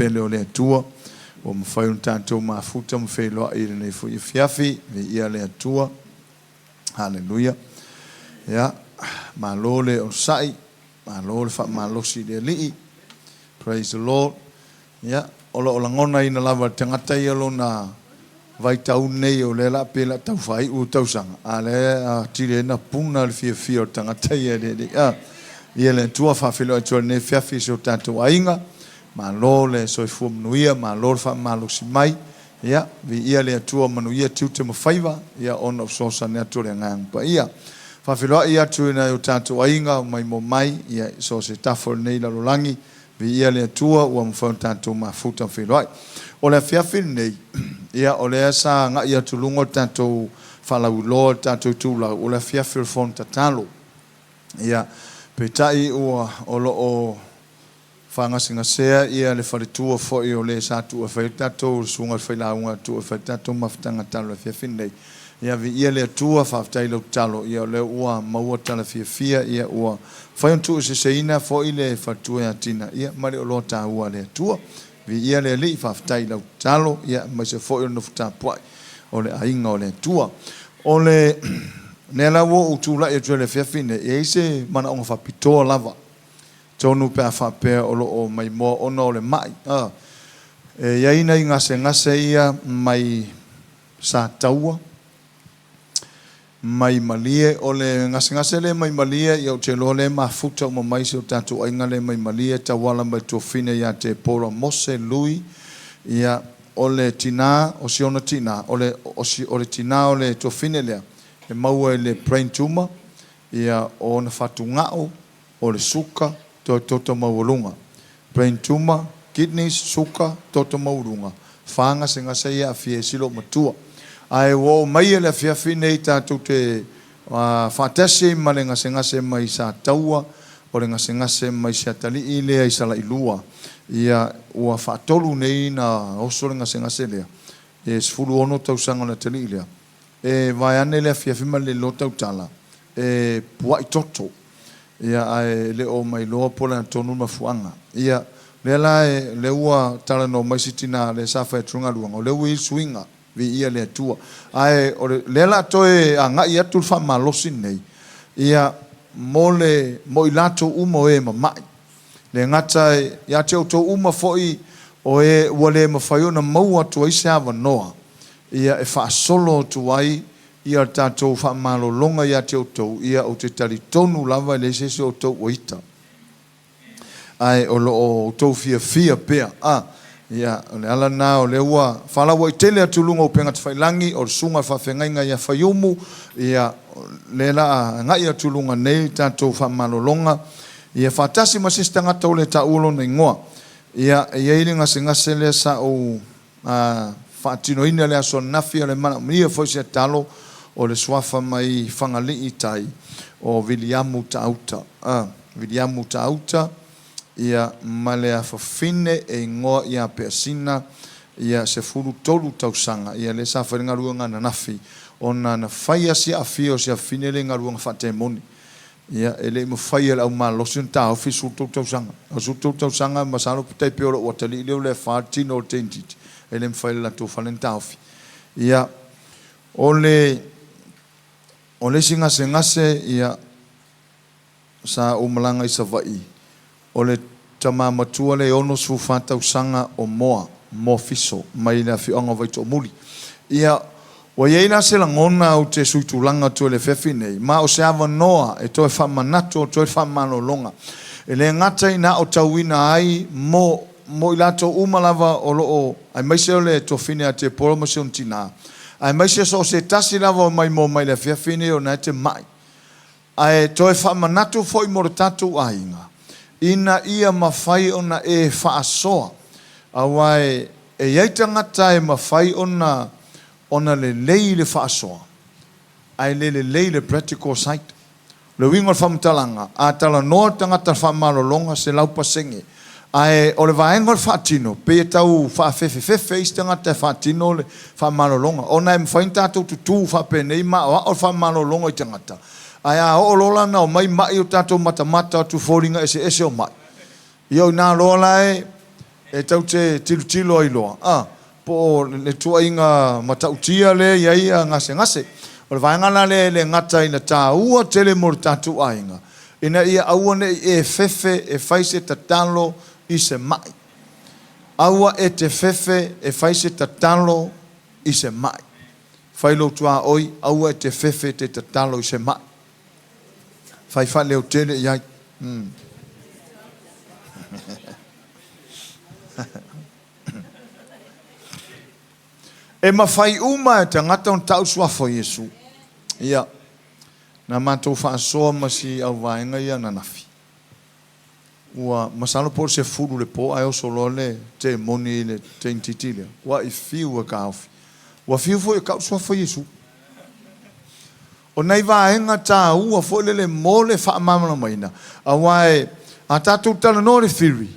pele o le Atua ua mafai ona tatou mafuta ma feiloai i lenei foi afiafi. Viia le Atua. Haleluia. Ia, malo le onosai, malo le faamalosi i le Alii. Praise the Lord. Ia, o lo o lagonaina lava e le tagata ia lona vaitau nei o lea la pei la tau faaiu le tausaga, a lea atili ai na puna le fiafia o le tagata ia i le Alii. A, ia le Atua faafeiloai atu ai i lenei afiafi i si o tatou aiga. Malo le soifua manuia, malo le faamalosi mai. Ia, viia le Atua manuia tiute ma faiva, ia ona o fesoasoani atu o le Agaga Paia. Faafeiloai atu i nai o tatou aiga o maimoa mai, ia, i so o se tafa o lenei lalolagi, viia le Atua ua mafai ona tatou mafuta ma feiloai. O le afiafi lenei, ia, o lea sa agai atu i luga o le tatou faalauiloa i le tatou itulau, o le afiafi o le Fono Tatalo. Ia, peitai ua, o lo o faagasegasea ia le faletua foi o le sa tuua e fai ai le tatou susuga i le failauga tuua e fai ai le tatou mafutaga tatalo i le afiafi lenei. Ia viia le Atua, faafetai i lau tatalo, ia o lea ua maua tala fiafia, ia ua mafai ona tuueseseina foi le faletua ia Tina, ia ma le oloa taua a le Atua. Viia le Alii, faafetai i lau tatalo, ia aemaise foi o le nofo tapuai o le aiga o le Atua. O le lea la ua ou tulai atu ai i le afiafi lenei, e i ai se manaoga faapitoa lava tonu pe a faapea o lo o maimoa ona o le ma'i. E i ai nai gasegase ia mai Sataua, mai Malie. O le gasegase lea mai Malie, ia ou te iloa lea e mafuta uma mai si o tatou aiga lea mai Malie e tauala mai le tuafafine ia Tepora Mose Lui. Ia, o le tina, o si ona tina, o le, o si, o le tina o le tuafafine lea, e maua i le brain tumor, ia, o ona fatuga'o, o le suka, toe toto maualuga. Brain tumor, kidneys, suka, toto maualuga, fa gasegase ia e aafia ai si loomatua. Ae ua oo mai le afiafi nei tatou te faatasi ai ma le gasegase mai Sataua, o le gasegase mai Siatalii lea i Salailua. Ia, ua faatolu nei na oso le gasegase lea, e 16 tausaga o le atalii lea. E vaeane le afiafi ma le le iloa tautala, e puai toto, ia, ae le o mailoa po o le a tonu le mafuaaga. Ia, lea la e, lea ua talanoa mai si tina lea sa fai atu le galuega, o lea ua i ai le suiga, viia le Atua. Ae o le, lea o le a toe agai atu le faamalosi lenei, ia, mo le, mo i latou uma o e mamai. Le gata ia te outou uma foi o e ua le mafai ona maua atu ai se avanoa, ia, e faasolo atu ai ia le tatou faamalologa ia te outou, ia, ou te talitonu lava e leai se isi o outou ua ita, ae o lo o outou fiafia pea. A, ia, o le ala lena o lea ua faalauaitele atu i luga o upega tafailagi, o le susuga i le faafeagaiga ia Faiumu, ia, lea la a agai atu i luga nei le tatou faamalologa, ia faatasi ma se isi tagata ua le taua lona igoa. Ia, e i ai le gasegase lea sa ou faatinoina i le aso ananafi, o le manaomia foi se talo o le suafa mai Fagalii tai o Viliamu Taauta. Viliamu Taauta, ia, ma le afafine e igoa ia Peasina, ia, 13 tausaga, ia, lea sa fai le galuega ananafi, ona na fai lava si aafia o si afafine lea i galuega faatemoni. Ia, e le i mafai e le au malolosi ona taofi le 13 tausaga. O le 13 tausaga, masalo pe tai pei o lou atalii lea o le afa le tino o le teinitit, e le mafai e le latou fale ona taofi. Ia, o le, o le isi gasegase, ia, sa ou malaga i Savaii, o le tama matua lea e 64 tausaga o Moa, Moa Fiso, mai le afioaga o Vaitoomuli. Ia, ua i ai la se lagona ou te suitulaga atu ai i le afiafi nei, ma o se avanoa e toe faamanatu atu ai le faamalologa. E le gata ina aotauina ai mo, mo i latou uma lava o lo o, aemaise o le tuafine a Tepora ma si ona tina, aemaise so o se tasi lava o maimoa mai i le afiafi nei o na e te mai. Ae toe faamanatu foi mo le tatou aiga, ina ia mafai ona e faasoa, aua e i ai tagata e mafai ona ona lelei le faasoa, ae le lelei le practical side. O le uiga o le faamatalaga, a talanoa le tagata i le faamalologa, 100%, ae o le vaega o le faatino, pei e tau faafefefefe isi tagata e faatino le faamalologa, ona e mafai ona tatou tutu faapenei ma aoao le faamalologa i tagata, ae a oo loa la ona omai mai o tatou matamata atu i foliga eseese o mai, ia o i ina loa la e E tatou te tilotilo ai loa, a, po o le tuuaiga matautia lea e i ai ia gasegase. O le vaega la lea e le gata ina taua tele mo le tatou aiga, ina ia aua ne i e fefe e fai se tatalo i se mai. Aua e te fefe e fai se tatalo i se mai. Fai lou tuaoi, aua e te fefe e te tatalo i se mai. Fai faaleotele i ai. E mafai uma e tagata ona tau le suafa o Iesu. Ia, na matou faasoa ma si auvaega ia ananafi. Ua masalo po o le sefulu i le po ae oso loa le temoni i le teinititi lea, ua i fiu e taofi. Ua fiu foi e tau le suafa o Iesu. O nai vaega taua foi lele mo le faamalamalamaina, aua e, a tatou talanoa i le theory,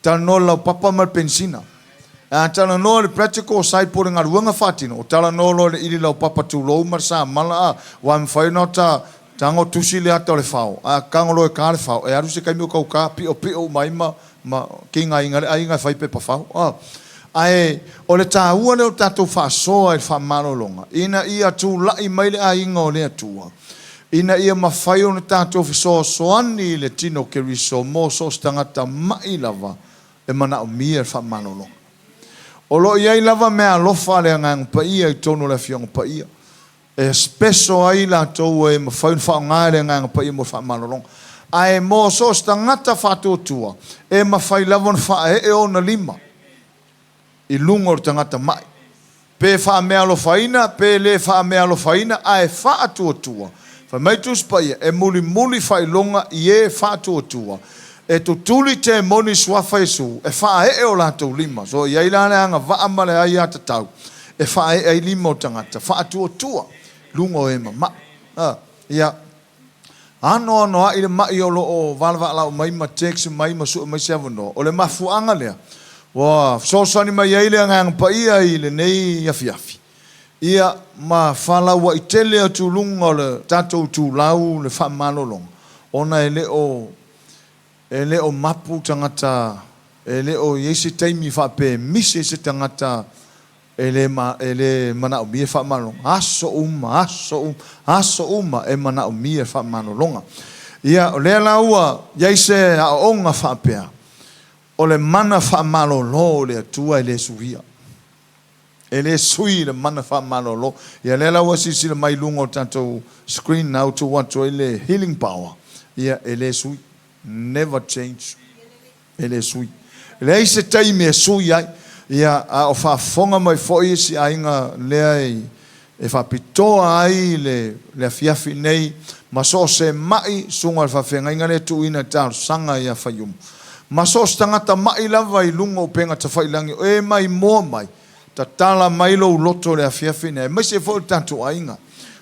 talanoa i le laupapa ma le penisina. Ae a talanoa i le practical side po o le galuega faatino, ua talanoa loa i le ili laupapa tulou ma le samala a, aua e mafai ona ota tago tusi le ata o le fao, ae a tago loa e ta le fao, e alu se taimi o tauta piopio uma ai ma ma kigaina le aiga e fai pepa fao. A. Ae o le taua lea o le tatou faasoa i le faamalologa, ina ia tulai mai le aiga o le Atua, ina ia mafai ona tatou fesoasoani i le tino o Keriso mo so o se tagata ma'i lava e manaomia le faamalologa. O lo o i ai lava meaalofa a le Agaga Paia i totonu o le Afioaga Paia, e special ai i latou e mafai ona faaaoga e le Agaga Paia mo le faamalologa. Ae mo so o se tagata faatuatua, e mafai lava ona faaee ona lima i luga o le tagata ma'i, pe faameaalofaina pe le faameaalofaina, ae faatuatua. Fai mai Tusi Paia, e mulimuli faailoga i e faatuatua, e tutuli temoni i suafa Iesu, e faaee o latou lima. So, e i ai la le agavaa ma le aiatatau e faaee ai lima o tagata faatuatua i luga o e mama'i. A, ia. Anoanoai le ma'i o lo o valavaalau mai ma text mai ma sue mai se avanoa. O le mafuaaga lea ua fesoasoani mai ai le Agaga Paia i lenei afiafi, ia, ma falauaitele atu i luga o le tatou itulau le faamalologa, ona e le o, e le o mapu tagata, e le o i ai se taimi faapea e misi ai se tagata E le, e le manaomia faamalologa. Aso uma, aso uma, aso uma e manaomia faamalologa. Ia, o lea la ua i ai se aoaoga faapea, o le mana faamalolo o le Atua e le suia. E le sui le mana faamalolo. Ia, lea la ua silasila mai i luga o le tatou screen na ua tuu atu ai le healing power. Ia, e le sui. Never change. E le sui. E leai se taimi e sui ai. Ia, a o faafofoga mai foi isi aiga lea e faapitoa ai le le afiafi nei ma so o se ma'i susuga i le faafeagaiga lea e tuuina e talosaga ia Faiumu. Ma so o se tagata ma'i lava i luga o upega tafailangi o e maimoa mai, tatala mai lou loto i le afiafi nei, aemaise foi o le tatou aiga.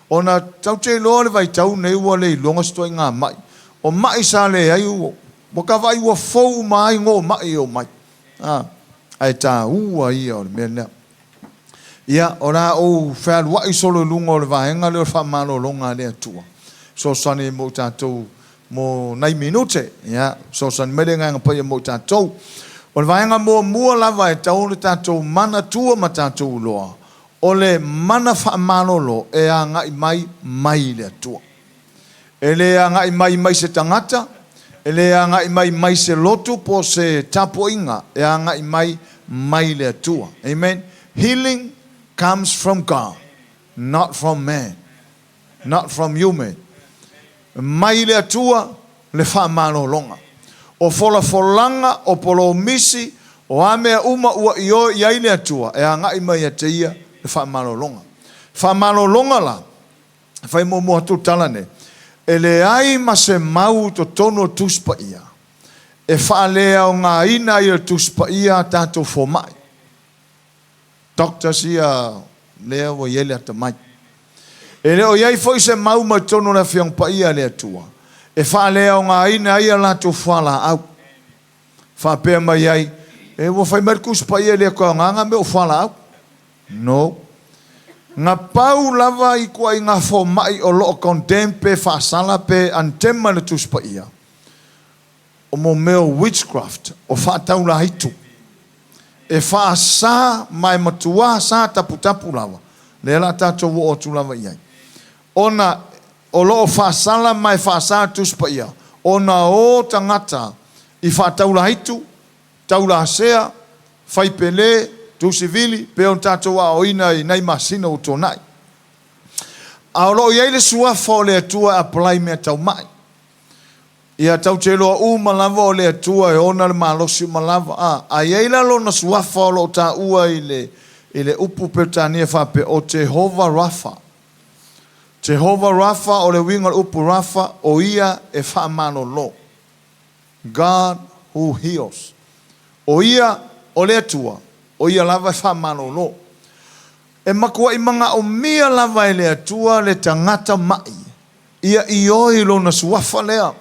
Ona tatou te iloa le vaitau nei ua le iloga se ituaiga ma'i. O ma'i sa leai ua Ua ka vaai ua fou uma ai ngo maʻi e omai. A, ae taua ia o le mea lea. Ia, o le a ou fealuai solo i luga o le vaega lea o le faamalologa a le Atua. Fesoasoani ai mo i tatou mo nai minute. Ia, fesoasoani mai le Agaga Paia mo i tatou. O le vaega muamua lava e tatau ona tatou manatua ma tatou iloa, o le mana faamalolo e agai mai mai le Atua. E le agai mai mai se tagata, e le agai mai mai se lotu po o se tapuaiga, e agai mai mai le Atua. Amen. Healing comes from God, not from man, not from human. Mai le Atua le faamalologa. O folafolaga, o polomisi, o a mea uma ua ioe i ai le Atua, e agai mai ia te Ia le faamalologa. Faamalologa la, E fai muamua atu le tala nei, e leai ma se mau i totonu o le Tusi Paia e faaleaogaina ai e le Tusi Paia a tatou fomai, doctors ia lea ua i ai le atamai. E le o i ai foi se mau mai totonu o le Afioaga Paia a le Atua e faaleaogaina ai a latou fualaau. Faapea mai ai, e ua fai mai le Tusi Paia e le toe aoga ngā mea o fualaau. No. Na pau lava ituaiga fomai o lo o condemn pe faasala pe anatema i le Tusi Paia, o mo mea o witchcraft, o faataulaitu. E faasa ma e matuā sa taputapu lava, lea la tatou oo atu lava i ai. Ona o lo o faasala ma e faasa le Tusi Paia, ona o tagata i faataulahitu, taulasea, faipele, tusivili, pei ona tatou aoaoina i nai masina ua tuanai. A o lo o i ai le Suafa o le Atua e apply mea tau mai. Ia tatou te iloa uma lava o le Atua e ona le malosi uma lava. A, a i ai la Lona Suafa o lo o taua i le, i le upu Peretania faapea, o Jehovah Rapha. Jehovah Rapha, o le uiga o le upu Rapha, o Ia e faamalolo. God who heals. O Ia o le Atua, o Ia lava e faamalolo. E matuai manaomia lava e le Atua le tagata ma'i ia ioe i Lona Suafa lea,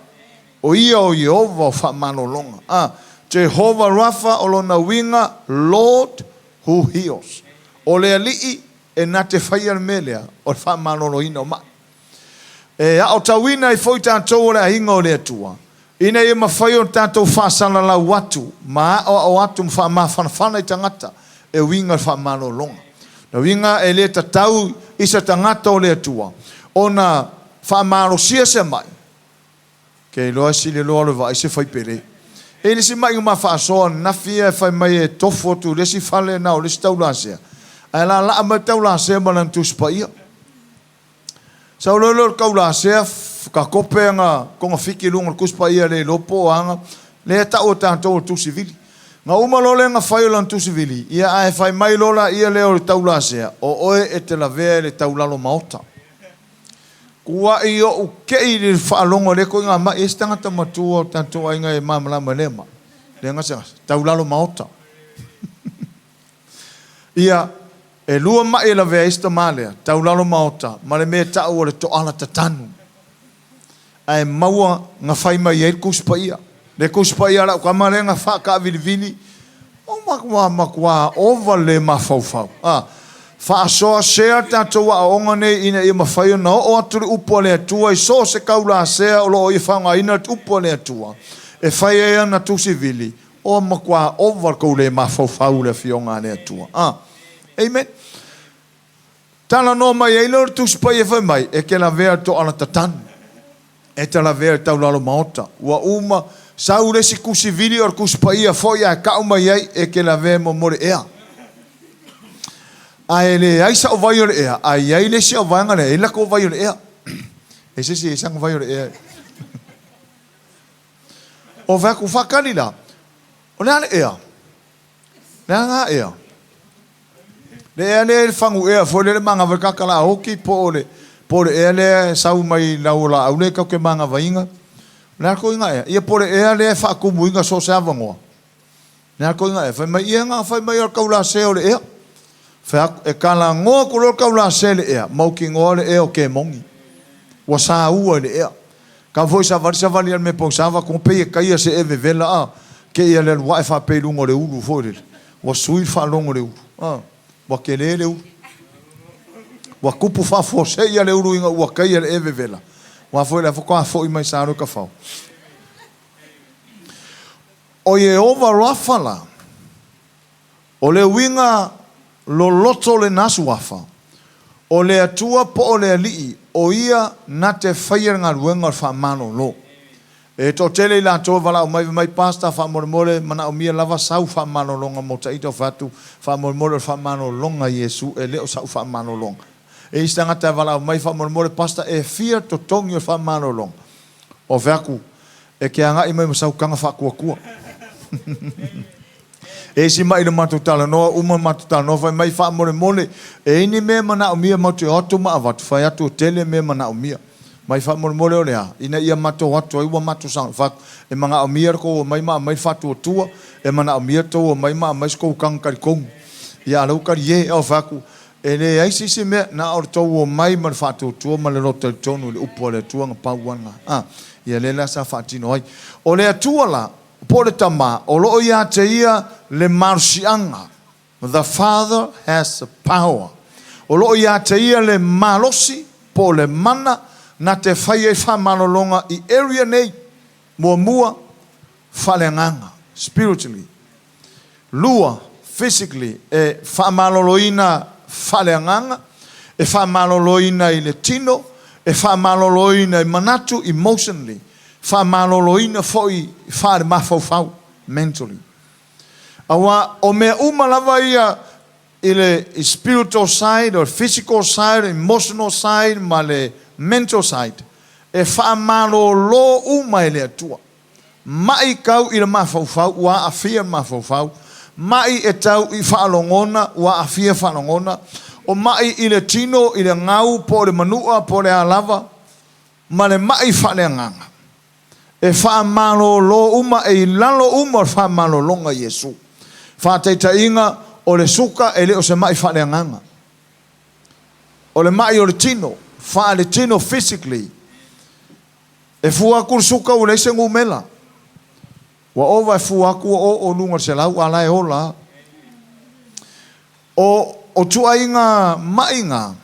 o Ia o Ieova o faamalologa. A, Jehovah Rapha o lona uiga Lord who heals. O le Alii e na te faia le mea lea o le faamaloloina o ma'i. E aotauina ai foi tatou o le aiga o le Atua, ina ia mafai ona tatou faasalalau atu ma aoao atu ma faamafanafana i tagata e uiga i le faamalologa. O le uiga e le tatau i se tagata o le Atua ona faamalosia se ma'i, Ke iloa e sili loa le vaai se faipele. E i ai le isi ma'i na ma faasoa ananafi ia e fai mai e tofu atu i le isi fale na o le isi taulasea, ae laalaa mai le taulasea ma lana Tusi Paia. Sau loa lea o le taulasea tatope ana togafiti i luga o le Tusi Paia e le iloa po o a na, lea e tau e tatou o le Tusi Vili. Na uma loa lea na fai o lana Tusi Vili, ia ae fai mai loa laia lea o le taulasea, o oe e te lavea i le taulalo maota. Kuai ou kei i le faalogo i lea ituaiga ma'i, e i ai se tagata matua o le tatou aiga e malamalama i lea ma'i, lea gasegase, taulalo maota. Ia, e lua ma'i e lavea ai si tama lea, taulalo maota ma le mea e ta'u o le toala tatanu. Ae maua na fai mai ai le Tusi Paia. Le Tusi Paia a lau tama lea na faataavilivili, ua matua ova le mafaufau. A faasoa sea tatou aoaoga nei ina ia mafai ona oo atu le upu a le Atua i so o se taulasea o lo o ia faaaogaina le upu a le Atua e fai ai ana tusi vili, ua matua ova le tou le mafaufau i le Afioga a le Atua. A. Amen. Talanoa mai ai lea o le Tusi Paia fai mai, e te lavea i le toala tatanu, e te lavea i le taulalo maota. Ua uma, sau le isi Tusi Vili o le Tusi Paia foi ae tau mai ai, e te lavea mo le ea. Ae leai sau vai o le ea, ae i ai le isi au vaega lea, e i ai le latou vai o le ea. E se isi e i ai sana vai o le ea. O fai atu, faatali la, o le a le ea? Le a na ea? Le ea lea i le fagu ea foi lele manava i le kakalaoki po o le po o le ea lea e sau mai lau o laau lea tatou te manavaina. O le a ituaiga ea? Ia po o le ea lea e faatumuina so o se avanoa. Le a ituaiga ea? Fai mai, ia na fai mai o le taulasea o le ea. Fai atu, e talanoa atu loa le taulasea i le ea, mautinoa le ea o kemoni. Ua saua i le ea. Kau foi savali savali a le mea pogisa va pei e taia se ea vevela a ke ia le alu ae faapea i luga o le ulu foi lele. Ua sui le faalogo o le ulu a ua tele le ulu. Ua tupu faafuasei a le ulu ina ua taia le ea vevela. Aua foi la faatoa foi mai sa loa tafao. O Ieova Rafa la, O le uiga loloto o lena suafa, o le Atua po o le Alii, o Ia na te faia le galuega o le faamalolo. E toatele i latou e valaau mai, fai mai, Pastor, faamolemole, manaomia lava sau faamalologa mo taita. Ou fai atu, Faamolemole, o le faamalologa a Iesu, e le o sau faamalologa. E i ai isi tagata e valaau mai, Faamolemole, Pastor, e fia totogi o le faamalologa? Ou fai atu, E te agai mai ma sau taga faatuatua. E isi mai i le matou talanoa, uma le matou talanoa, fai mai, Faamolemole, e i ai ni mea e manaomia matou te o atu ma avatu? Fai atu, E tele mea e manaomia. Mai faamolemole o le a? Ina ia matou o atu ai ua matou saga. Fai atu, E manaomia le tou omai ma aumai le faatuatua, e manaomia le tou omai ma aumai se tou taga talitonu. Ia a o lea ua talie. Ou fai atu, E leai se isi mea, na o le tou omai ma le faatuatua ma le loto talitonu i le upu a le Atua na pau lava lena. A, ia lea la sa faatino ai. O le Atua la, po o le Tama, o lo o ia te ia le malosiaga, the Father has the power. O lo o ia te ia le malosi po o le mana na te fai ai faamalologa i area nei, muamua, faaleagaga, spiritually. Lua, physically, e faamaloloina faaleagaga, e faamaloloina i le tino, e faamaloloina i manatu, emotionally, faamaloloina foi faalemafaufau, mentally. Aua o mea uma lava ia i le spiritual side, o le physical side, emotional side ma le mental side, e faamalolo uma e le Atua. Ma'i tau i le mafaufau, ua aafia le mafaufau. Ma'i e tau i faalogona, ua aafia faalogona. O ma'i i le tino, i le gau, po o le manua, po o le a lava, ma le ma'i faaleagaga. E faamalolo uma, e i lalo uma o le faamalologa a Iesu. Faataitaiga, o le suka e le o se ma'i faaleagaga. O le ma'i o le tino, faaletino physically. E fua atu le suka ua leai se numera. Ua ova e fua atu ua oo i luga o le 100 a la e ola lava. O o tuaiga ma'i na,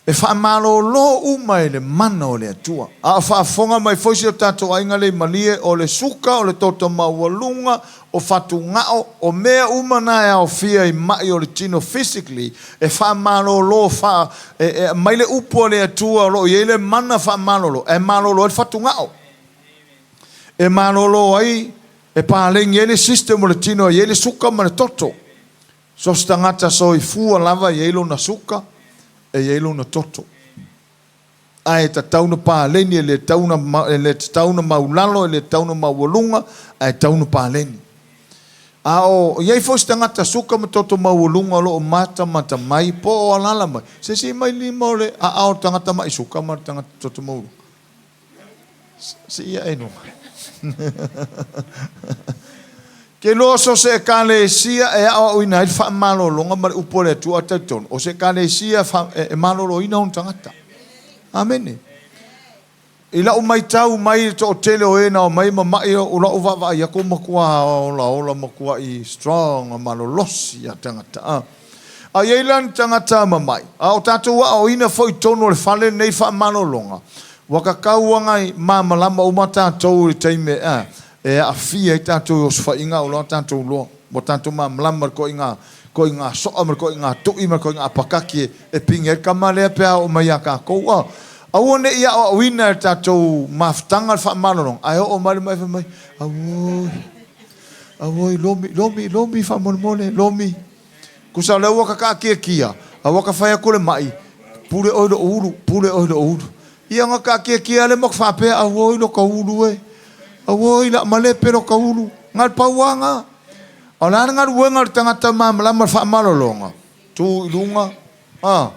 e faamalolo uma e le mana o le Atua. A o faafofoga mai foi si o tatou aiga lea i Malie, o le suka, o le toto maualuga, o fatugao, o mea uma na e aofia i ma'i o le tino physically, e faamalolo faa, e, e aumai le upu a le Atua o lo o i ai le mana faamalolo, e malolo ai le fatugao. E malolo ai, e paleni ai le system o le tino e i ai le suka ma le toto. So o se tagata soifua lava e i ai lona suka, e i ai lona toto. Ae tatau ona paleni, e le tatau ona, e le tatau ona maulalo, e le tatau ona maualuga, ae tatau ona paleni. A o i ai foi se tagata suka ma toto maualuga o lo o matamata mai po o alaala mai, se isi mai lima o le aao o le tagata ma'i suka ma le tagata toto maualuga. Sii ae i luga. Ke iloa so o se Ekalesia e aoaoina ai le faamalologa ma le upu a le Atua, ae talitonu, o se Ekalesia e maloloina ona tagata. Amene. I lau matau mai i le toatele o e na omai ma ma'i, o lau vaavaai atu ua matua olaola, matuai strong, malolosi a tagata. A. A i ai la ni tagata mama'i, a o tatou aoaoina foi i totonu o le fale lenei faamalologa, ua tatau ona malamalama uma tatou i le taimi e aafia ai tatou i osofaiga a o la tatou loa. Ua tatou malamalama i le ituaiga ituaiga soa ma le ituaiga tui ma le ituaiga apakaki e pine ai le tama lea pe a oo mai ia tatou. A, aua ne i aoaoina e le tatou mafutaga le faamalologa, ae oo mai le mai fai mai, auoi, auoi, lomi, lomi, lomi faamolemole, lomi. Tusa o lea ua takaatiatia, a ua ta fai atu le ma'i, pule oe i lou ulu, pule oe i lou ulu. Ia ona taatiatia lea ma ta faapea, auoi lo ta ulu e, auoi la malepe lo ta ulu. Na o le pau lava lena. A o le a le galuega a le tagata malamalama i le faamalologa? Tu i luga, a.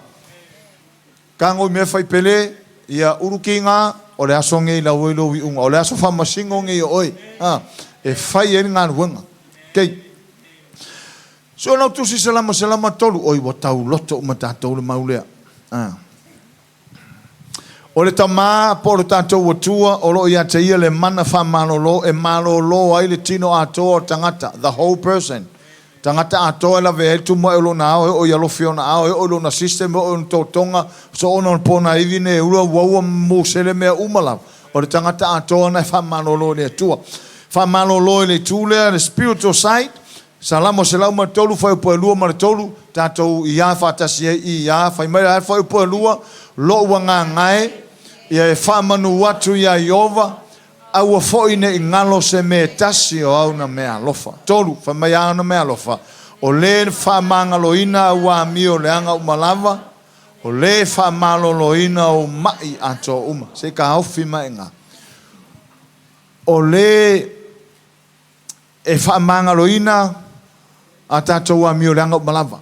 Tago i mea fai pele, ia ulu tiga, o le aso nei lau ai lou iuga, o le aso faamasino nei o oe, a, e fai ai le galuega. Kei. So lau tusi Salamo 103, oi ua tauloto uma tatou le mau lea. A. O le Tama po o le tatou Atua o lo o ia te ia le mana faamalolo e malolo ai le tino atoa o le tagata, the whole person. Tagata atoa e lavea ai le tumuai o lona ao e oo i alofi ona ao, e oo i lona system, e oo i ona totoga, soona ona ponaivi ne ula uaua musele mea uma lava. O le tagata atoa na e faamalolo e le Atua. Faamalolo i le itu lea, le spiritual side, Salamo 103 fuaiupu e 2 ma le 3, tatou iā faatasi ai i iā, fai mai le fuaiupu e 2, Lo'u agaga e, ia e faamanu atu iā Ieova, aua foi ne i galo se mea e tasi o auna meaalofa. 3, fai mai auna meaalofa, o lē na faamagaloina au amio leaga uma lava, o lē faamaloloina ou ma'i atoa uma. Se i taofi mai i ina. O lē e faamagaloina a tatou amioleaga uma lava.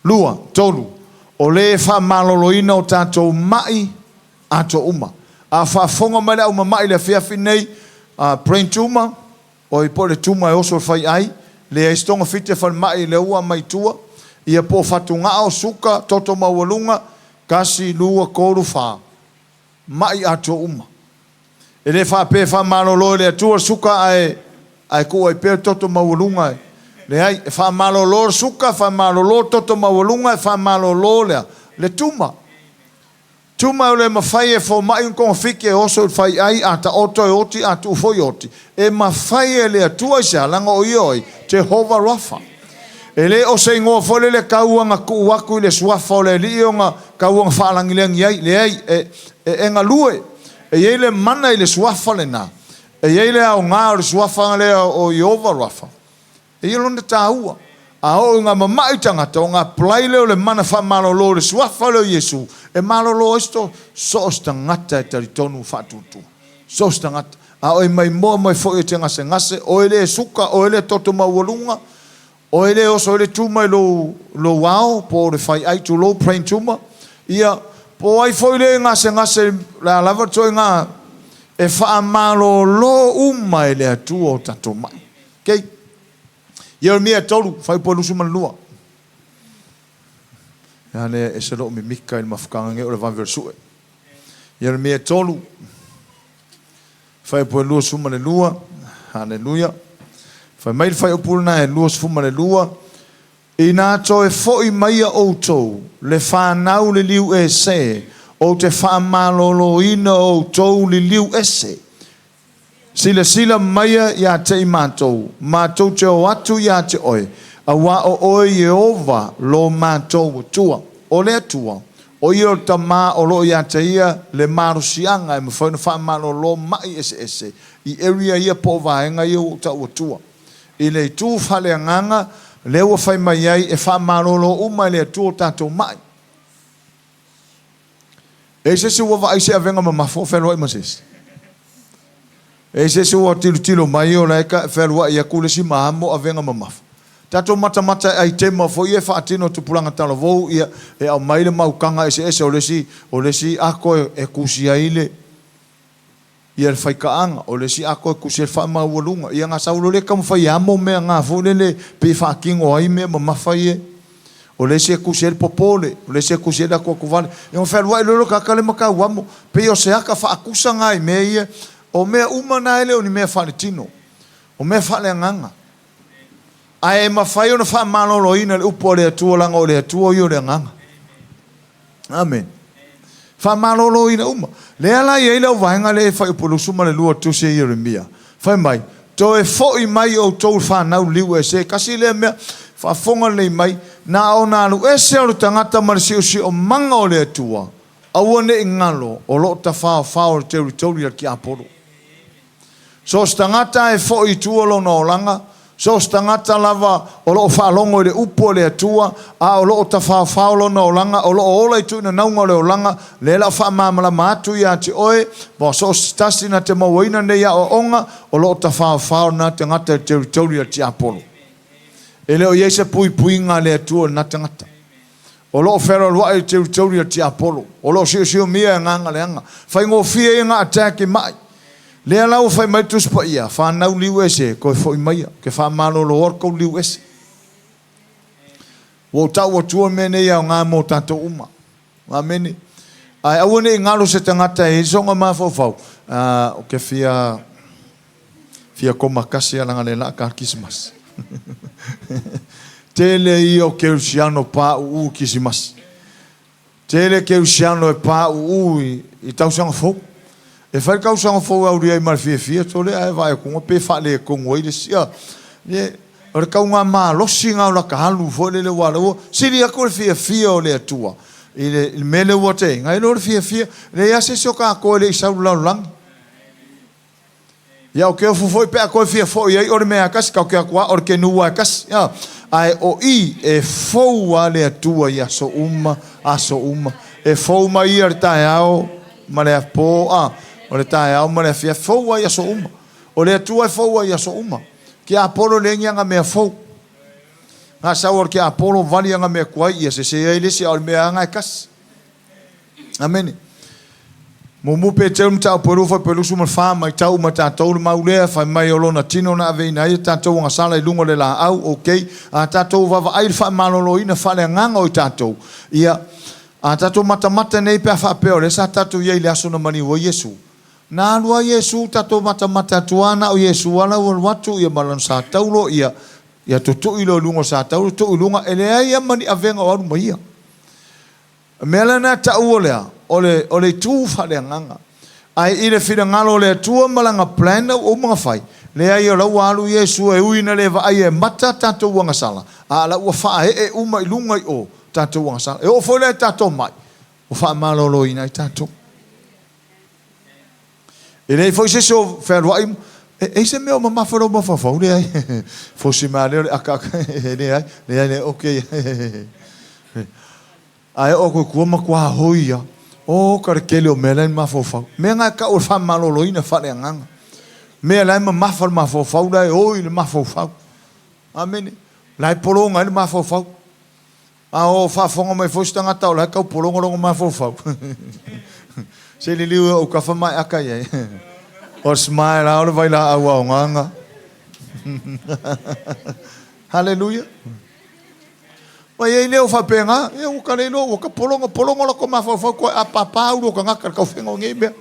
2, 3, o le e faamaloloina o tatou ma'i atoa uma. A faafofoga mai le au mama'i i le afiafi lenei, brain tumor, oi po o le tumor e oso i le fai'ai, leai se togafiti a falemai lea ua aumai i tua, ia po o fatuga'o, suka, toto maualuga, 1, 2, 3, 4, ma'i atoa uma. E le faapea e faamalolo e le Atua le suka ae ae tuu ai pea le toto maualuga e. Leai, e faamalolo le suka, faamalolo le toto maualuga, e faamalolo le le tuma. Tuma e le mafai e fomai ona togafiti e oso i le fai'ai, a taoto e oti, a tuu foi e oti. E mafai e le Atua i se a? Leaga o Ia o ai? Jehovah Rapha. E le o se igoa foi lele tau ona tuu atu i le Suafa o le Alii ona tau ona faalagilagi ai. Leai, e, e, e galue. E i ai le mana i le Suafa lena. E i ai le aoga o le Suafa lea o Ieova Rafa. E i ai lona taua. A oo ina mama'i tagata, ona apply lea o le mana faamalolo o le Suafa lea o Iesu, e malolo ai so o se tagata e talitonu faatuatua. So o se tagata. A o e maimoa mai foi e te gasegase, oe lea e suka, oe lea e toto maualuga, oe lea e oso ai le tuma i lou, lou ao, po o le faiai tulou, brain tumor, ia, po o ai foi lea e gasegase, o le a lava le ituaiga, e faamalolo uma e le Atua o tatou mai. Okay. Ieremia 3, fuaiupu 22. Ia lea e ese lou mimika i le mafutaga nei o le vave o le sue. Ieremia 3, fuaiupu 22. Haleluia. Fai mai le fuaiupu lena e 22. Inā toe foi maia outou, le fanau liliu ese, ou te faamaloloina outou liliu ese. Silasila maia ia te i matou, matou te o atu ia te oe, auā o oe Ieova lo matou Atua. O le Atua, o ia o le Tama o lo o ia te ia le malosiaga e mafai ona faamalolo ma'i eseese i area ia po o vaega ia ua ou tau atua. I le itu faaleagaga, lea ua fai mai ai e faamalolo uma e le Atua o tatou ma'i. E i ai se isi ua vaai i se avega mamafa o fealuai ma se isi? E i ai se isi ua tilotilo mai o la e fealuai atu le isi ma amo avega mamafa? Tatou matamata i aitema foi ia e faatino e tupulaga talavou, ia, e aumai le maukaga eseese o le isi, o le isi ato e tusi ai le, ia le faitaaga, o le isi ato e tusi ai le faamaualuga. Ia na sau loa lea taumafai e amo mea na foi lele pei e faatino ai mea mamafa ia. O le isi e tusi ai le popole, o le isi e tusi ai le atuatuvale. Ia ona fealuai loa lea o le tagata lea ma tau amo. Pei o se ata faatusa na i mea ia. O mea uma na e le o ni mea faaletino. O mea faaleagaga. Ae mafai ona faamaloloina le upu a le Atua leaga o le Atua ia o le agaga. Amene. Faamaloloina uma. Lea la e i ai le auvaega lea e fuaiupu 22 o le tusi a Ieremia. Fai mai, Toe foi mai outou le fanau liu ese. Tasi lea mea, faafofoga lelei mai, na ona alu ese o le tagata ma le siosiomaga o le Atua, aua ne i galo, o lo o tafaofao le territory a le tiapolo. So o se tagata e foi i tua lona olaga, so o se tagata lava o lo o faalogo i le Upu a le Atua, a o lo o tafaofao lona olaga, o lo o ola i tuuinanauga o le olaga, lea la o faamalamalama atu ia te oe, ma so o se tasi na te mauaina nei aoaoga, o lo o tafaofao lena tagata i le territory a le tiapolo. E le o i ai se puipuiga a le Atua i lena tagata. O lo o fealoaloai le territory a le tiapolo. O lo o siosiomia e agaga leaga. Faigofie ia na attack i ma'i. Lea la ua fai mai le Tusi Paia, Fanau liu ese, toe foi maia, ke faamalolo atu tou liu ese. Ua ou tau atua le mea nei e aoga mo tatou uma. Amene. Ae aua ne i galo se tagata e i ai sona mafaufau, ah, ou te fia Fia koma kasi a leaga le laa ka Kisimasi. Tele ia o Keusiano pāuū i Kisimasi. Tele Keusiano e pāuū i, i tausaga fou. E fai le tausaga fou e aulia ai ma le fiafia tole ae vaai atu pe faaletonu ai le isi. Ia, o le tauga malosi lena o lata alu foi lele aua o lea ua sili atu le fiafia o le Atua i le, i le mea lea ua te nai lo le fiafia. Leai lava se isi o tatou e le i sau i le lalolagi. Ia o ke ofu foi pe a toe fia foi ai o le mea kasi kau ke atu a o le kenu a kasi a ae o i e fou a le Atua i aso uma aso uma e fou mai ia le taeao ma le apo a o le taeao ma le afiafi fou a i aso uma o le Atua e fou a i aso uma ke Apolo le ni anga mea fou nga sau o le ke Apolo vali anga mea tuai ia sese ai le isi a o le mea anga e kasi. Amene. Mumu Peteru mataupu e 2 fuaiupu 24, Matau uma tatou le mau lea, fai mai o lona tino na aveina ai a tatou agasala i luga o le laau, ok, a tatou vaavaai i le faamaloloina faaleagaga o i tatou, ia, a tatou matamata nei pe a faapea o lea sa tatou i ai i le aso na maliu ai Iesu. Na alu a Iesu, tatou matamata atu a na o Iesu a la ua alu atu, ia ma lana sa taulo, ia, ia tutui loa i luga o sa taulo, tuu i luga, e leai a ma ni avega o alu ma ia. O le mea lena e taua lea, o le, o le itu faaleagaga. Ae i le finagalo o le Atua ma Lana plan ua uma ona fai, Leai, o la ua alu Iesu e ui ina le vaaia e mata tatou agasala, a o la ua faaee uma i luga i o tatou agasala. E oo foi la i tatou mai, ua faamaloloina ai tatou. E leai foi se isi o fealuai, e i ai se mea o mamafa i lou mafaufau? Leai. Fosi mai lava lea o le akaaka. Leai, leai, leai, okay. Ae oo atu i tua matua hoi lava. Oka le tele o mea la e i le mafaufau. Mea na e tau o le faamaloloina faaleagaga. Mea la e mamafa i le mafaufau la e oi i le mafaufau. Amene. La e pologa ai le mafaufau. A o faafofoga mai foi se tagata o la e tau pologa lona mafaufau. Se liliu e ou tafa ma e aka i ai. O le smile lava o le vailaau aoga. Haleluia. Ma i ai lea o faapena, ia ua ta le iloa, ua ta pologa, pologa lota mafaufau, toe apaapa au lua tagata i le taufega o nei mea.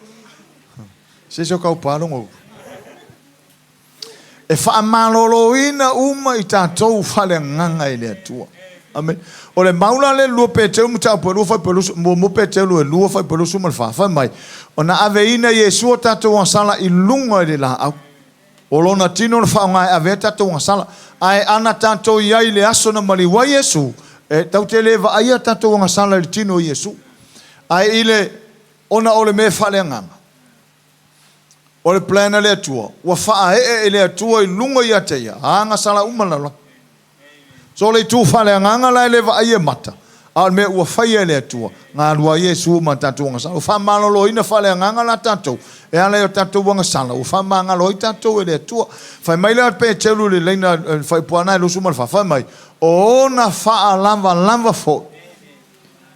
Se isi o taupa lona upu. E faamaloloina uma i tatou faaleagaga e le Atua. Amene. O le mau la lea i le 2 Peteru mataupu e 2 fuaiupu e 20, muamua Peteru e 2 fuaiupu e 24, fai mai, Ona aveina e Iesu a tatou agasala i luga i le laau. O lona tino na faaaoga e ave ai tatou agasala. Ae ana tatou i ai i le aso na maliu ai Iesu, e tatou te le vaaia tatou agasala i le tino o Iesu. Ae i le, ona o le mea faaleagaga, o le plan a le Atua, ua faaee e le Atua i luga ia te ia, agasala uma le lalolagi. So o le itu faaleagaga la e le vaaia e mata, a o le mea ua faia e le Atua, na alu ai Iesu ma tatou agasala. Ua faamaloloina faaleagaga la tatou, e ala i o tatou agasala, ua faamagalo ai tatou e le Atua. Fai mai la Peteru i le laina, le fuaiupu lava lena e 24, fai mai, O ona faalavalava foi,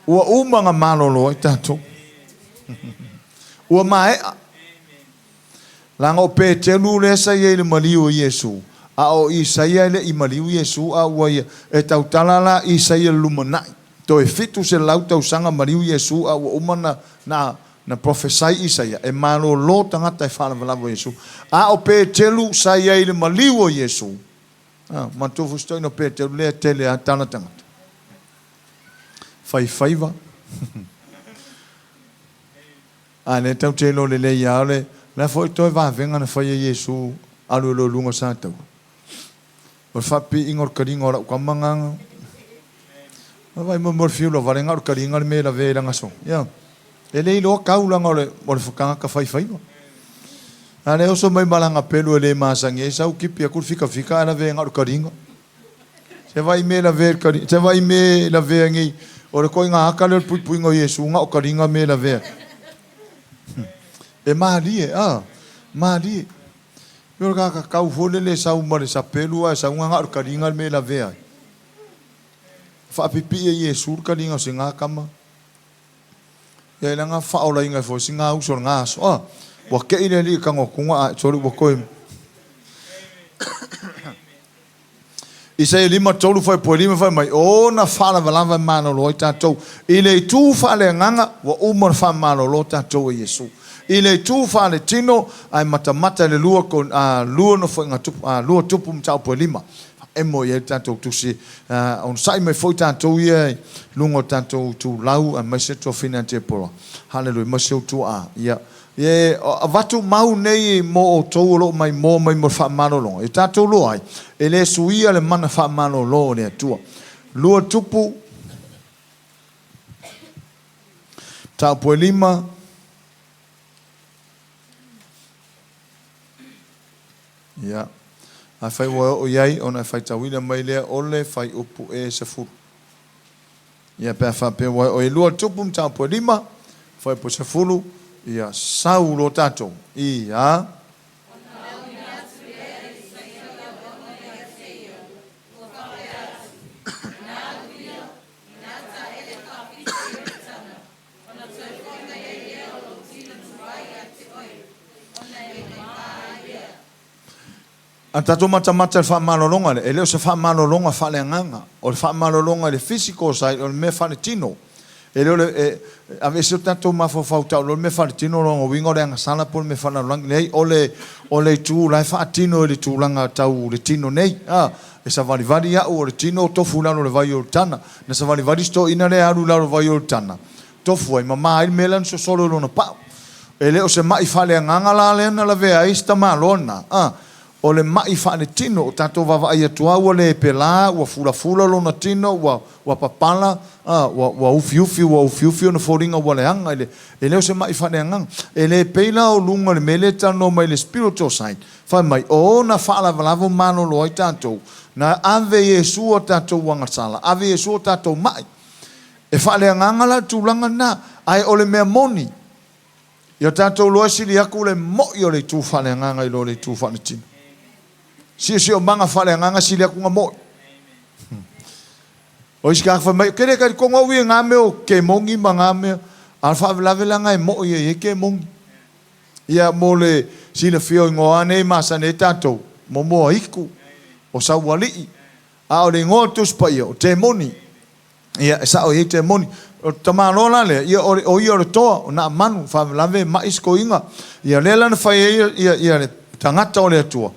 ua uma ona malolo ai tatou. Ua maea. Leaga o Peteru lea sa i ai i le maliu o Iesu, a o Isaia e le i maliu Iesu, a ua ia, e tautala la Isaia i le lumanai. Toe 700 tausaga maliu Iesu, a ua uma na, na, na prophesy Isaia, e malolo tagata e faalavalava o Iesu. A o Peteru sa i ai i le maliu o Iesu. A, manatua foi si toeaina o Peteru lea e tele a tala tagata. Fai faiva. A lea tatou te iloa lelei lava o le a foi toe vavega na fai e Iesu alu ai loa i luga o Sataua. O le faapipiiga o le taliga o lau tama na. Vaai mai mo le fiu lavale na o le taliga le mea e lavea i lana aso. Ia. E le iloa tau leaga o le o le tagata faifaiva. A lea oso mai ma lana pelu e le masani ai sau tipi atu le fikafika ae lavea na o le taliga. Se vaai mea lavea i le taliga, se vaai mea lavea nei, o le ituaiga ata lea o le puipuiga o Iesu, na o taliga mea lavea. E malie, a, malie. Pei o le tagata tau foi lele e sau ma le sapelu ae sau na o le taliga le mea e lavea ai. Faapipii e Iesu le taliga o sina tama. Ia i lana faaolaina foi sina uso o lena aso. A, ua tei le alii i tago atuga ae sole ua toe. Isaia 53 fuaiupu e 5 fai mai, O ona faalavalava e malolo ai tatou. I le itu faaleagaga, ua uma ona faamalolo tatou e Iesu. I le itu faaletino, ae matamata i le lua, a, lua nofoaiga tupu, a, lua tupu mataupu e 5. Faaemo i ai le tatou tusi. A, onosai mai foi tatou ia i luga o tatou itulau, aemaise tofiga Tepora. Haleluia, ma si ou tuaa. Ia. E avatu mau nei mo outou o lo o maimoa mai mo le faamalologa, e tatou loa ai, e le suia le mana faamalolo o le Atua. 2 Tupu, mataupu e 5. Ia, afai ua e oo i ai, ona e faitauina mai lea o le fuaiupu e 10. Ia, pe a faapea ua e oo i 2 Tupu, mataupu e 5, fuaiupu e 10, ia sau loa tatou. Ia. A tatou matamata i le faamalologa lea, e le o se faamalologa faaleagaga. O le faamalologa i le physical side, o le mea faaletino. E le o le, e, aveese o tatou mafaufau tau loa le mea faaletino, o lona uiga o le agasala po o le mea faalalolagi. Leai, o le, o le itu la e faatino i le tulaga tau le tino nei. A, e savalivali au o le tino tofu i lalo o le vai o Ioritana. Na savalivali si toeaina lea alu i lalo o le vai o Ioritana, tofu ai, mama ai le mea lea na sosolo i lona pau. E le o se ma'i faaleagaga la lea na lavea ai si tamaloa lena, a. O le ma'i faaletino, o tatou vaavaai atu lava ua le pela, ua fulafula lona tino, ua, ua papala, a, ua, ua ufiufi, ua ufiufi ona foliga ua leaga i le, e le o se ma'i faaleagaga. E le pei la o luga i le mea lea e talanoa mai i le spiritual side, fai mai, o ona faalavelave malolo ai tatou, na ave Iesu a tatou agasala, ave Iesu o tatou ma'i. E faaleagaga la le tulaga lena, ae o le mea moni, Ia tatou iloa e sili atu le moi o le itu faaleagaga i lo le itu faaletino. Siosiomaga faaleagaga sili atu na moi. O isi tagata fai mai, ke le talitonu au ia i na mea o kemoni ma na mea, a o le faalavelave la na e moi ai ai kemoni. Ia mo le silafia o igoa nei masani ai tatou, momoa itu, o saualii, a o le igoa o le Tusi Paia, o temoni. Ia, e sao e i ai temoni. O le tamaloa la lea, ia, o ia o le toa, o Naamanu, faalavelave e ma'i si toeaina. Ia, lea la na fai ai ia, ia le tagata o le Atua,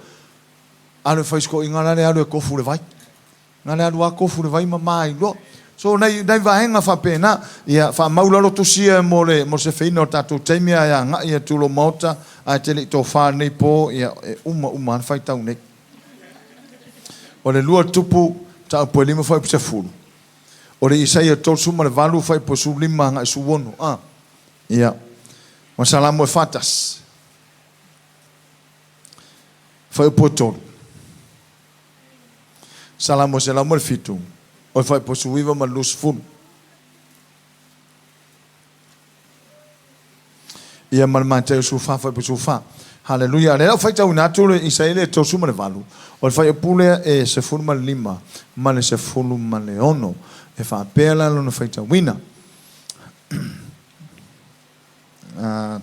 alu e fai si toeaina la lea alu e tofu i le vai. Na le alu lava tofu i le vai ma ma ai loa. So, nai, nai vaega faapena, ia, faamau lalo tusi ia mo le, mo le sefeina o le tatou taimi ae agai atu i lou maota, ae te le i tofa lenei po, ia, e uma uma lava le faitau nei. O le lua tupu mataupu e 5 fuaiupu 10. O le Isaia 38 fuaiupu 15 agai 16. A. Ia. Ma Salamo e 41. Fuaiupu e 3. Salamo e 107. O le fuaiupu 19 ma le 20. Ia ma le Mateo 14 fuaiupu 14. Haleluia. Lea ua faitauina atu le Isaia le 38, o le fuaiupu lea e 15 ma le 16. E faapea la lona faitauina.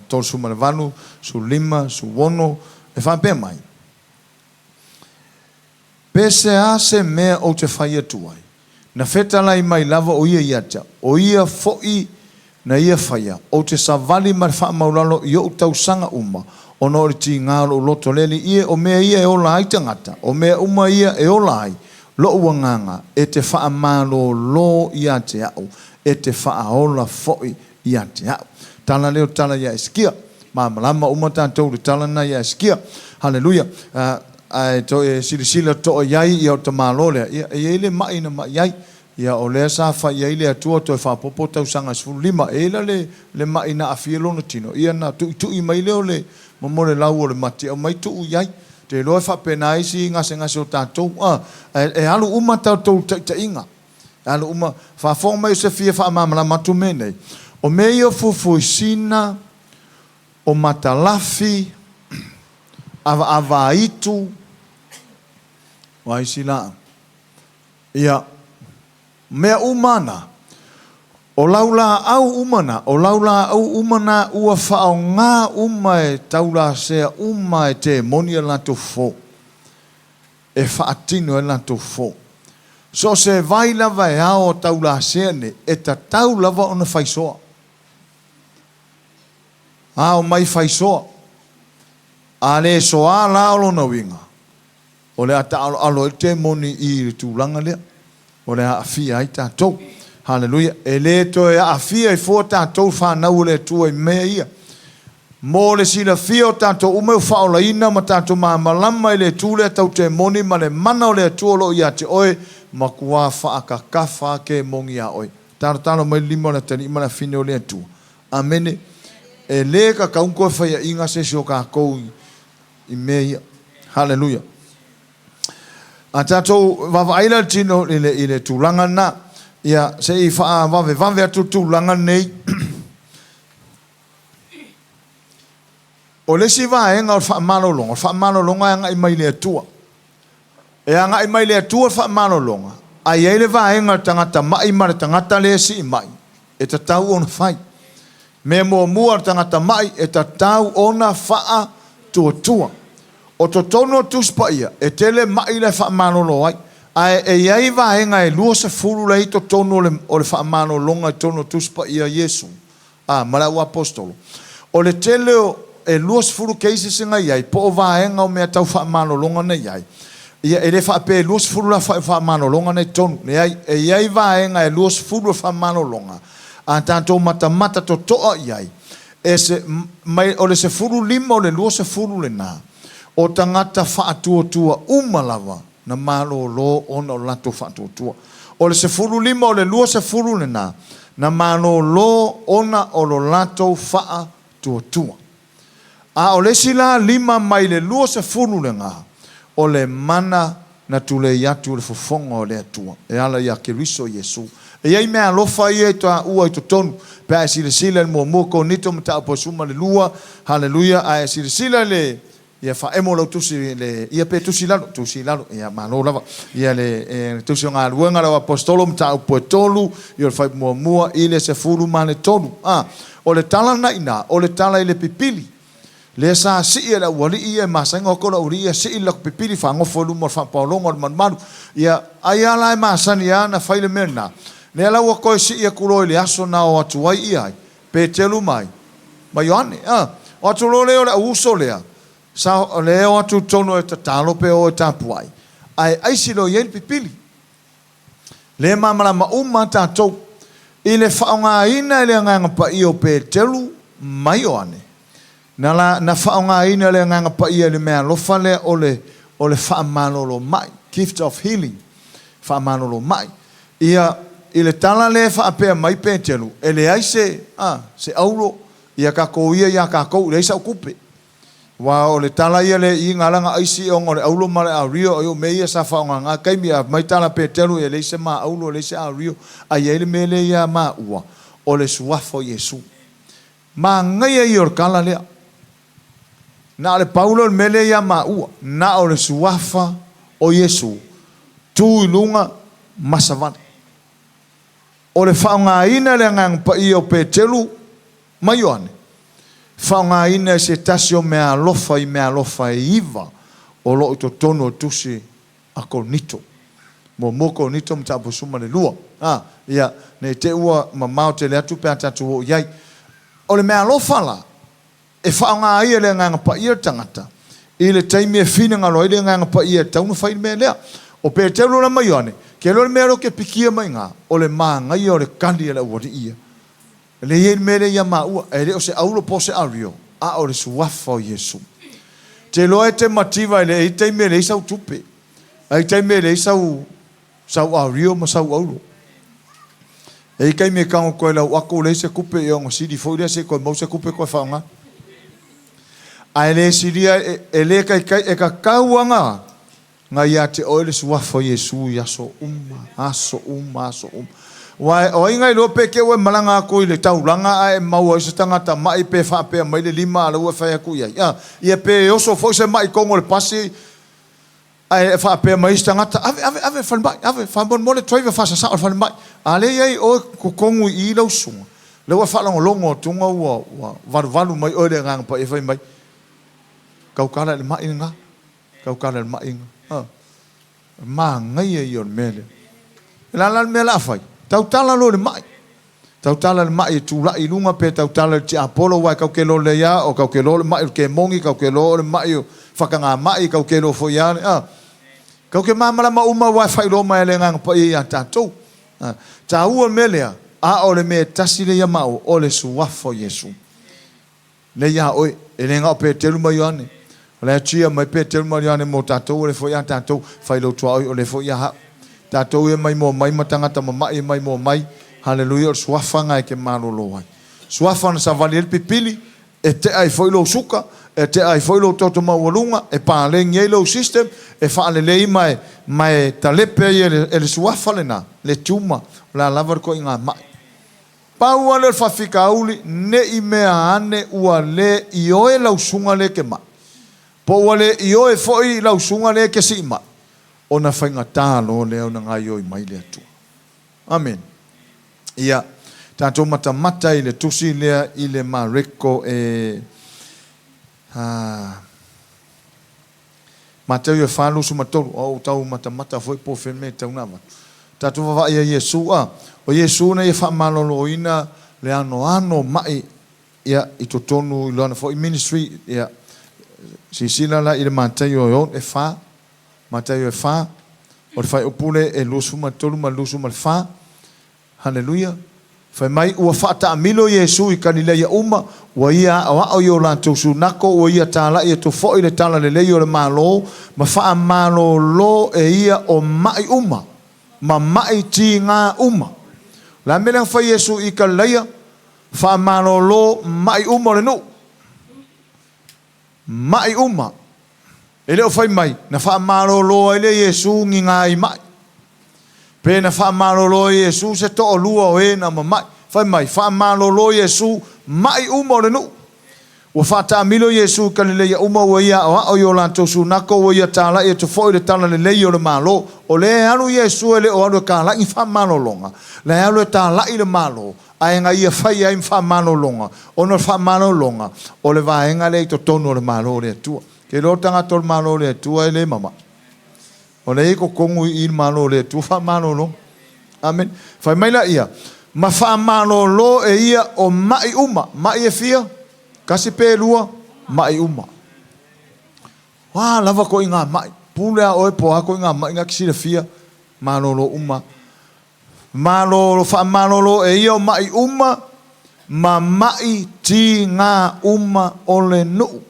38, 15, 16, e faapea mai. Pe se a se mea ou te fai atu ai, na fetalai mai lava o ia ia te au, o ia foʻi na ia faia, ou te savali ma le faamaulalo i oʻu tausaga uma, ona o le tiga o loʻu loto. Le Alii e, o mea ia e ola ai tagata, o mea uma ia e ola ai loʻu agaga, e te faamalōlō ia te aʻu, e te faaola foʻi ia te aʻu. Tala lea o tala ia Esekia. Malamalama uma tatou i le tala lena ia Esekia. Haleluia. Ae toe silasila totoa i ai ia o le tamaloa lea, ia, e i ai le ma'i na ma'i ai. Ia, o lea sa fai ai le Atua toe faaopoopo tausaga e 15. E i ai la le, le ma'i na aafia lona tino, ia na tuitui mai lea o le momole lau o le mati, aumai tuu i ai. Ou te iloa e faapena isi gasegase o tatou, a, ae e alu uma tatou taitaiga. E alu uma, faafofoga mai o se fia faamalamalama atu mea nei. O mea ia o fuifuisina, o matalafi, avaavaaitu, o a isi laau? Ia, mea uma na, o laulaau uma na, o laulaau uma na ua faaaoga uma e taulasea uma e temoni a latou fofo, e faatino ai latou fofo. So o se vai lava e ao a taulasea nei, e tatau lava ona faisoa. Ao mai faisoa. A le soa la o lona uiga, o le a taaaloalo ai le temoni i le tulaga lea, o le a aafia ai tatou. Haleluia. E le toe aafia ai fua tatou fanau o le Atua i mea ia. Mo le silafia o tatou uma e ua faaolaina ma tatou malamalama i le itu lea tau temoni ma le mana o le Atua o lo o ia te oe, matua faakakafa a kemoni iā oe. Talotalo mai le lima o le atalii ma le afine o le Atua. Amene. E le tatau ona toe faiaina se isi o tatou i mea ia. Haleluia. A tatou vaavaai la i le tino i le, i le tulaga lena, ia se i faavavevave atu le tulaga lenei. O le isi vaega o le faamalologa, o le faamalologa e agai mai i le Atua. E agai mai i le Atua le faamalologa, ae i ai le vaega o le tagata ma'i ma le tagata lea e sii ma'i, e tatau ona fai. Mea muamua le tagata ma'i, e tatau ona faatuatua. O totonu o le Tusi Paia, e tele ma'i la e faamalolo ai. Ae e i ai vaega e 20 la e i totonu o le, o le faamalologa i totonu o le Tusi Paia a Iesu a, ma le auaposetolo. O le tele o, e 20 cases na i ai, po o vaega o mea tau faamalologa na i ai. Ia, e le faapea e 20 la faamalologa na i totonu. Leai, e i ai vaega e 20 o faamalologa a tatou matamata totoa i ai, e se, mai, o le 15 o le 20 lena. O tagata faatuatua uma lava na malōlō ona o le latou faatuatua. O le 15 o le 20 lena na malōlō ona o lo latou faatuatua. A o le isi la 5 mai le 20 lena, o le mana na tulei atu i le fofoga o le Atua e ala ia Keriso Iesu. E i ai meaalofa ia i taua i totonu, pe a e silasila i le muamua Korinito mataupu e 12, haleluia, a e silasila i le, ia faaemo lau tusi i le, ia pe tusi i lalo, tusi i lalo, ia malo lava, ia le, e, tusi o galuega a le Aposetolo mataupu e 3, ia o le fuaiupu muamua i le 13. A, o le tala lena i ina, o le tala i le pipili. Lea sa sii e le aualii ia e masani ona o atu le aualii ia sii le latou pipili fagofo i luma o le faapaologa o le malumalu. Ia, ai a la e masani a ona fai le mea lena. Lea la ua toe sii atu loa i le aso na o atu ai ia ai, Peteru mai, ma Ioane. A, o atu loa lea o le au uso lea, sa, lea e o atu i totonu e tatalo pe o e tapuai, ae aisi loa i ai le pipili. Lea e malamalama uma lava tatou i le faaaogaina e le Agaga Paia o Peteru ma Ioane. Na la, na faaaogaina e le Agaga Paia i le meaalofa lea o le, o le faamalolo mai, gift of healing, faamalolo mai. Ia, i le tala lea e faapea mai Peteru, e leai se, a, se auro ia tatou ia iā tatou, e leai sau tupe. Aua o le tala ia lea i na lana aisi ona o le auro ma le ario, o mea ia sa faaaogaga taimi a mai tala Peteru e leai se ma auro e leai se ario, a i ai le mea lea ia maua o le suafa o Iesu. Manaia ia o le tala lea. Na o le pau lea o le mea lea ia maua, na o le suafa o Iesu, tu i luga ma savali. O le faaaogaina e le Agaga Paia o Peteru ma Ioane, faaaogaina e se tasi o meaalofa i meaalofa e iva o lo o i totonu o tusi a Korinito. Muamua Korinito mataupu 12. A, ia, ne i te i ua mamao tele atu pe a tatou oo i ai. O le meaalofa la, E faaaoga ai e le Agaga Paia le tagata i le taimi e finagalo ai le Agaga Paia e tatau ona fai le mea lea. O Peteru la ma Ioane, ke iloa le mea lea ou te pikia mai iga, o le manaia o le tali a le aualii ia. E le i ai le mea lea ia maua, e le o se auro po o se ario, a o le suafa o Iesu. Te iloa e te mativa e leai ai taimi e leai sau tupe, ai taimi e leai sau Sau ario ma sau auro. E i ai taimi e tago toe lau atu ua leai se tupe ia ona sili foi lea se i toe maua se tupe toe faaaoga. Ae le silia e le taitai e tatau lava na ia te oe le suafa o Iesu i aso uma, aso uma, aso uma. Aua o ai na iloa pe te i ua e malaga atu i le taulaga ae e maua ai se tagata ma'i pe faapea mai le lima a la ua e fai atu i ai. Ia pe oso foi se ma'i i totonu o le pasi Ae faapea mai isi tagata, Ave, ave, ave i le falemai, ave, faamolemole driver faasasao i le falemai. A lea e i ai oe totonu i i lau susuga, lea ua e faalogologo atu ua, ua valuvalu mai oe le Agaga Paia fai mai, Tautala i le mai lena, tautala i le mai lena. A, manaia ia o le mea lea. O le a la le mea o le a fai? Tautala loa i le mai. Tautala i le mai e tulai i luga pe tautala i le tiapolo aua e tau ke iloa lelei a o tau ke iloa o le mai o le kemoni tau ke iloa o le mai o fatagā mai tau ke iloa foi a a tau ke malamalama uma aua e faailoa mai e le Agaga Paia ia tatou. A taua le mea lea a o le mea e tasi lea ia maua o le suafa o Iesu. Lea ia oe, e le na o Peteru ma Ioane. O la e cheer mai Peteru ma Ioane mo tatou, o lea foi ia tatou, fai lou tuaoi, o lea foi ia ha'u. Tatou ia mai moa mai ma tagata mama'i e mai moa mai, haleluia, o le suafa na e te malolo ai. Suafa na savali ai le pipili, e tea ai foi lou suka, e tea ai foi lou toto maualuga, e paleni ai lou system, e faalelei ma e, ma e talepe ai e le, e le suafa lena, le tumor, o le a lava le toaiga ma'i. Pau lava lea o le faafitauli, ne i mea ane ua le ioe lau suga lea e te ma'i, po ua le ioe foi lau suga lea e te sii ma'i, ona faigata loa lea ona gaoioi mai le Atua. Amene. Ia, tatou matamata i le tusi lea i le Mareko e, a, Mateo e 43, a ua tau matamata foi po o fea le mea e tatau ona avatu. Tatou vaavaai ia Iesu, a, o Iesu na ia faamaloloina le anoano o ma'i, ia, i totonu i lana foi ministry, ia, silasila la i le Mataio e 4, Mataio e 4, o le faaiupu lea e 23 ma le 24, Haleluia. Fai mai, ua faataamilo Iesu i Kalileia uma, ua Ia aoao i o latou sunako, ua Ia talai atu foi le Tala Lelei o le Malo, ma faamalolo e Ia o maʻi uma, ma maʻi tiga uma. O le a le mea lea na fai e Iesu i Kalileia? Faamalolo maʻi uma o le nuu. Maʻi uma. E le o fai mai, na faamalolo ai lea e Iesu ni nai maʻi. Pe na faamalolo e Iesu se toalua o e na mamaʻi. Fai mai, faamalolo Iesu maʻi uma o le nuu. Ua faataamilo Iesu i Kalileia uma, ua Ia aoao i o latou sunako, ua Ia talai atu foi le Tala Lelei o le Malo. O lea e alu Iesu e le o alu e talai ni faamalologa, la e alu e talai le Malo, ae na Ia faia ai ma faamalologa, ona o le faamalologa o le vaega lea i totonu o le Malo o le Atua. Ke iloa o le tagata o le Malo o le Atua e le mamaʻi. O lea e i totonu i i le Malo o le Atua faamalolo. Amene. Fai mai laia, ma faamalolo e ia o maʻi uma. Maʻi e fia? Tasi pe lua? Maʻi uma. O a lava koʻiga maʻi. Pule a oe po o a koʻiga maʻi na e te silafia, malolo uma. Malolo, faamalolo e ia o maʻi uma ma maʻi tiga uma o le nuu.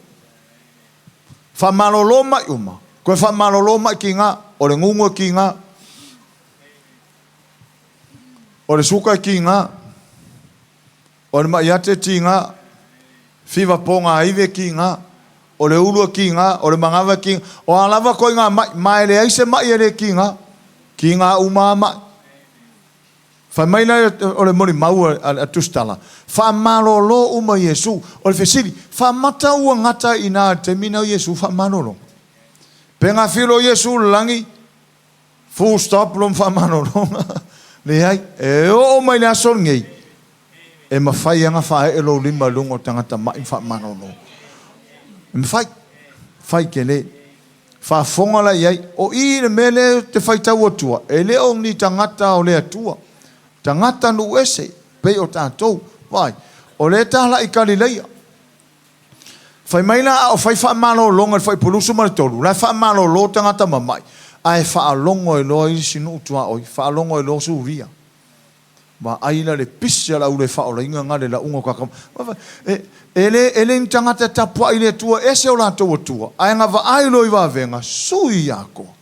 Faamalolo maʻi uma, toe faamalolo maʻi tiga, o le gugu e tiga, o le suka e tiga, o le maʻi ate e tiga, fiva pogaivi e tiga, o le ulu e tiga, o le manava e tiga, o a lava koiga maʻi, ma e leai se maʻi e le tiga, tiga uma a maʻi. Fai mai lea o le molimau a Tusitala, faamalolo uma Iesu. O le fesili, faamata ua gata i ina i le taimi na o Iesu faamalologa? Pe na filo Iesu i le lagi, full stop lona faamalologa? Leai, e oo mai le aso lenei, e mafai lava ona faaee lou lima i luga o tagata ma'i ma faamalolo. E mafai, fai tele. Faafofoga la i ai, o i le mea lea ou te faitau atua, e le o ni tagata o le Atua, tagata nuu ese, pei o tatou. Vaai, o lea e talai i Kalileia. Fai mai la a o fai faamalologa i le fuaiupu 23, la e faamalolo tagata mama'i, ae faalogo ai loa isi nuu tuaoi, faalogo ai loa Suria. Vaai la le pisi a le au le faaolaina na le lauga o tagata e, e le e le ni tagata e tapuai i le Atua ese o latou Atua ae na vaai loa i vavega sui Iakoa.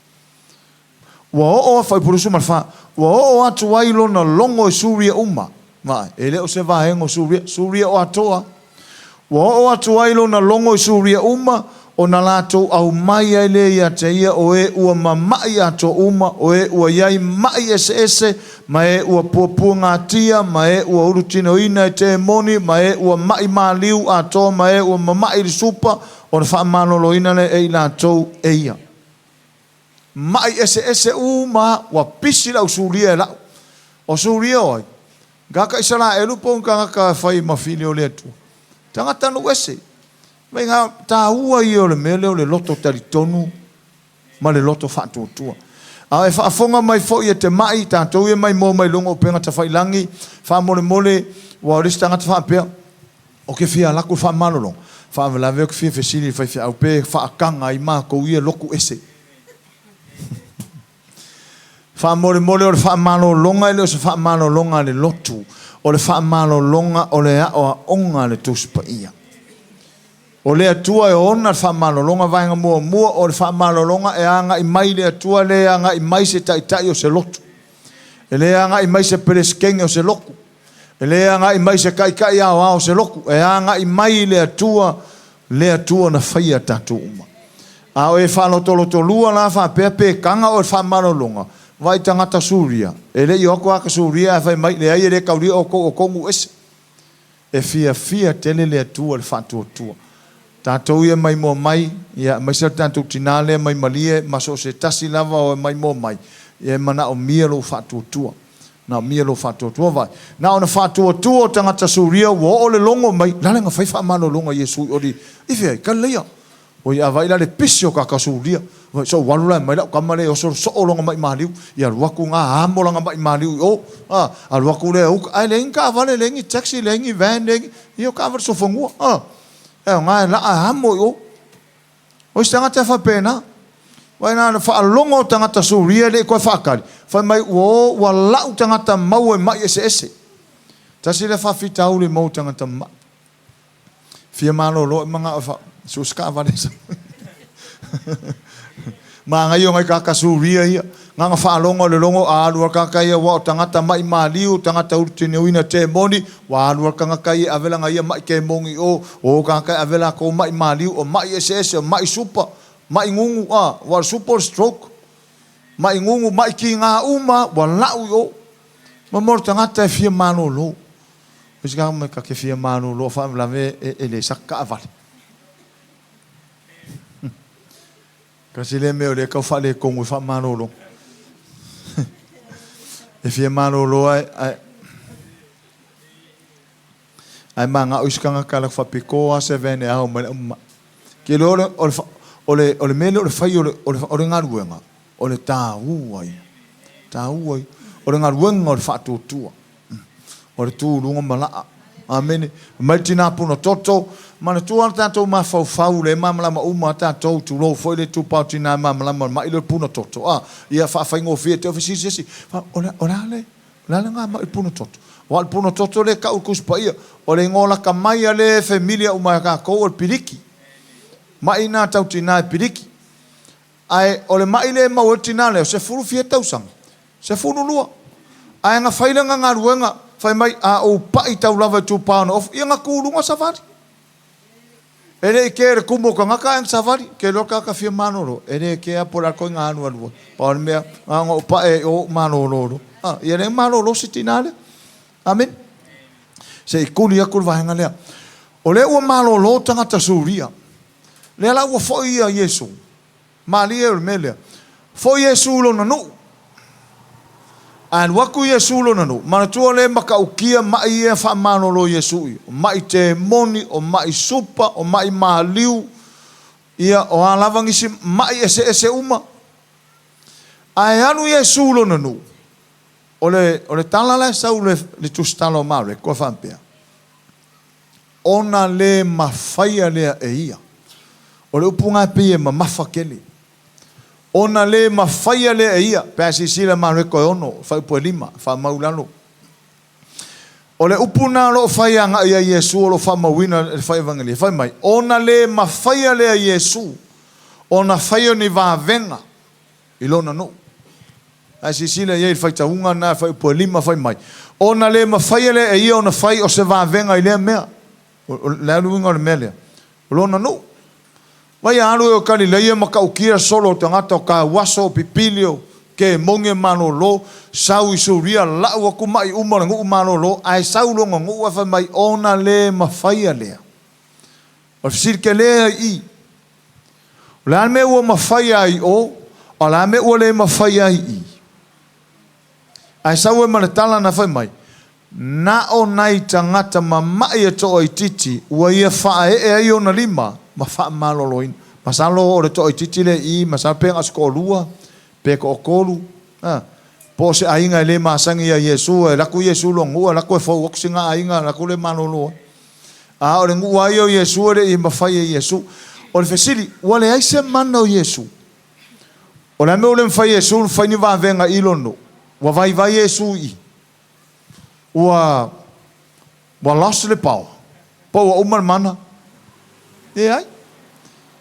Ua oo a fuaiupu 24, ua oo atu ai lona logo i Suria uma. Vaai, e le o se vaega o Suria, Suria o atoa. Ua oo atu ai lona logo i Suria uma, ona latou aumai ai lea ia te ia o e ua mamaʻi atoa uma, o e ua i ai maʻi eseese, ma e ua puapuagatia, ma e ua ulutinoina e temoni, ma e ua maʻi maliu atoa, ma e ua mamaʻi i le supa, ona faamaloloina lea e i latou e ia. Maʻi eseese uma ua pisi le au Suria e lau. O Suria o ai? Tagata Isaraelu po o ni tagata e fai ma fili o le Atua? Tagata nuu ese. Maiga taua ia o le mea lea o le loto talitonu ma le loto faatuatua. A e faafofoga mai foi e te maʻi, tatou ia maimoa mai luga o upega tafailagi, faamolemole, aua o le isi tagata faapea, Ou te fia alu atu i le faamalologa, faalavelave ou te fia fesili i le faifeau pe faataga ai matou ia lotu ese. Faamolemole o le faamalologa e le o se faamalologa a le lotu, o le faamalologa o le aoaoga a le Tusi Paia. O le Atua e ona le faamalologa, vaega muamua o le faamalologa e agai mai i le Atua, e le agai mai se taitai o se lotu. E le agai mai se peresetene o se lotu. E le agai mai se taitai aoao o se lotu. E agai mai i le Atua, le Atua na faia tatou uma. A o e faalotolotolua la faapea pe taga oe i le faamalologa, vaai tagata Suria, e le i o atu a ta Suria ae fai mai, leai e le taulia outou o outou nuu ese. E fiafia tele le Atua i le faatuatua. Tatou ia maimoa mai, ia aemaise le tatou tina lea mai Malie ma so o se tasi lava o e maimoa mai, ia e manaomia lou faatuatua. Manaomia lou faatuatua. Vaai, na ona faatuatua o tagata Suria ua oo le logo mai, lale na fai faamalologa Iesu i oli, i fea? I Kalileia. Oi a vaai la le pisi o kaka Suria. Vaai, so ua alu la e aumai lau tama lea e oso soo lona maʻi maliu. Ia alu atu na amo lana maʻi maliu i o. A, alu atu lea e uka. Ae leai ni taavale, leai ni taxi, leai ni van, leai ni, ia o taavale sofanua. A, e aoga e laa e amo i o. O isi tagata e faapena. Vaai na ona faalogo o tagata Suria e le i toe faatali, fai mai ua o ua lau tagata maua i maʻi eseese. Tasi lea faafitauli mo tagata ma'i. Fia malolo e manga'o e fa so se taavale e sau. Manaia o nai tagata Suria ia, na ona faalogo i le logo a alu lava le tagata ia aua o tagata ma'i maliu, tagata ulutineuina temoni, ua alu lava le tagata ia e ave lana ia ma'i temoni i o, o tagata e ave latou ma'i maliu, o ma'i eseese, o ma'i supa, ma'i gugu, a, aua o le supa o le stroke, ma'i gugu, ma'i tiga uma lava, ua lau i o. Ma mo le tagata e fia malolo. Isi ka mai ka te fia malolo faalavelave e le saka taavale. Tasi lea mea o lea e tau faaletonu ai faamalolo. E fia malolo ae ae ae manao isi tagata latou faapito lava se van e ao mai le aumai. Ke iloa o le o le o le o le mea lea o le fai o le o le o le galuega, o le taua ia. Taua ia. O le galuega o le faatuatua. O le tu i luga ma laa. Amene. Fai mai le tina puna toto, manatua le tatou mafaufau lea e malamalama uma a tatou, tulou foi le itupa o tina e malamalama mai le puna toto. A, ia faafaigofie te fesili se isi, o le, o le a le, o le a le ga mai le puna toto? Aua o le puna toto lea e tau i le Tusi Paia, o le igoa lata mai a lea e familiar uma ia tatou o le piliki. Mai na tau tina e piliki. Ae o le ma'i lea e maua ai le tina lea, o sefulu fia tausaga, 12. Ae na fai lana galuega, fai mai, a ou pa'i tau lava i itupa o na ofu, ia na tu luga savali. E le i kea i le tumu o tagata ae na savali. Ke iloa le tagata fia malolo, e le kea po o le a le ituaiga alualu ai. Pau o le mea, na ona ou pa'i ai i o ou malolo loa. A, ia lea na malolo si tina lea. Amene. Se i tuli atu le vaega lea. O lea ua malolo tagata Suria. Lea la ua foi ia Iesu. Malie o le mea lea. Foi Iesu i lona nuu. Ae alu atu Iesu i lona nuu, manatua lea e matautia ma'i ia faamalolo Iesu ia. O ma'i temoni, o ma'i supa, o ma'i maliu, ia o a lava nisi ma'i eseese uma. Ae alu Iesu i lona nuu, o le, o le tala la e sau i le Tusitala o Mareko e faapea, Ona le mafaia lea e ia. O le upu lena e pei e mamafa tele. Ona le mafaia lea e ia, pe a silasila Mareko e 6, fuaiupu e 5, faamau i lalo. O le upu lena o lo o fai agai ia Iesu o lo o faamauina e le fai Evagelia, fai mai, ona le mafaia lea e Iesu ona faia ni vavega i lona nuu. Ae silasila i ai i le faitauga lena fuaiupu e 5 fai mai, Ona le mafaia lea e ia ona fai o se vavega i lea mea. O le a le uiga o le mea lea? O lona nuu. Vai a alu e o Kalileia ma matautia solo o tagata o tauaso, o pipili, o kemogi e malolo, sau i Suria, lau atu ma'i uma o le nuu malolo, ae sau lona nuu ae fai mai, ona le mafaia lea. O le fesili tele ai i i. O le a le mea ua mafaia ai i o, a o le a le mea ua le mafaia ai i i? Ae sau ai ma le tala na fai mai, Na o nai tagata mama'i e toaitiiti ua ia faaee ai ona lima ma faamaloloina. Masalo o le toaitiiti lea i i, masalo pe na o se toalua, pe toatolu, a, po o se aiga e le masani iā Iesu, e alu atu Iesu i lona nuu, alu atu e fou atu sina aiga, alu atu le malolo ai. A o le nuu lava ia o Iesu e le i mafai e Iesu. O le fesili, ua leai se mana o Iesu? O le a le mea ua le mafai e Iesu ona fai ni vavega i lona nuu? Ua vaivai Iesu i i. Ua, ua lost le power? Po ua uma le mana? Leai.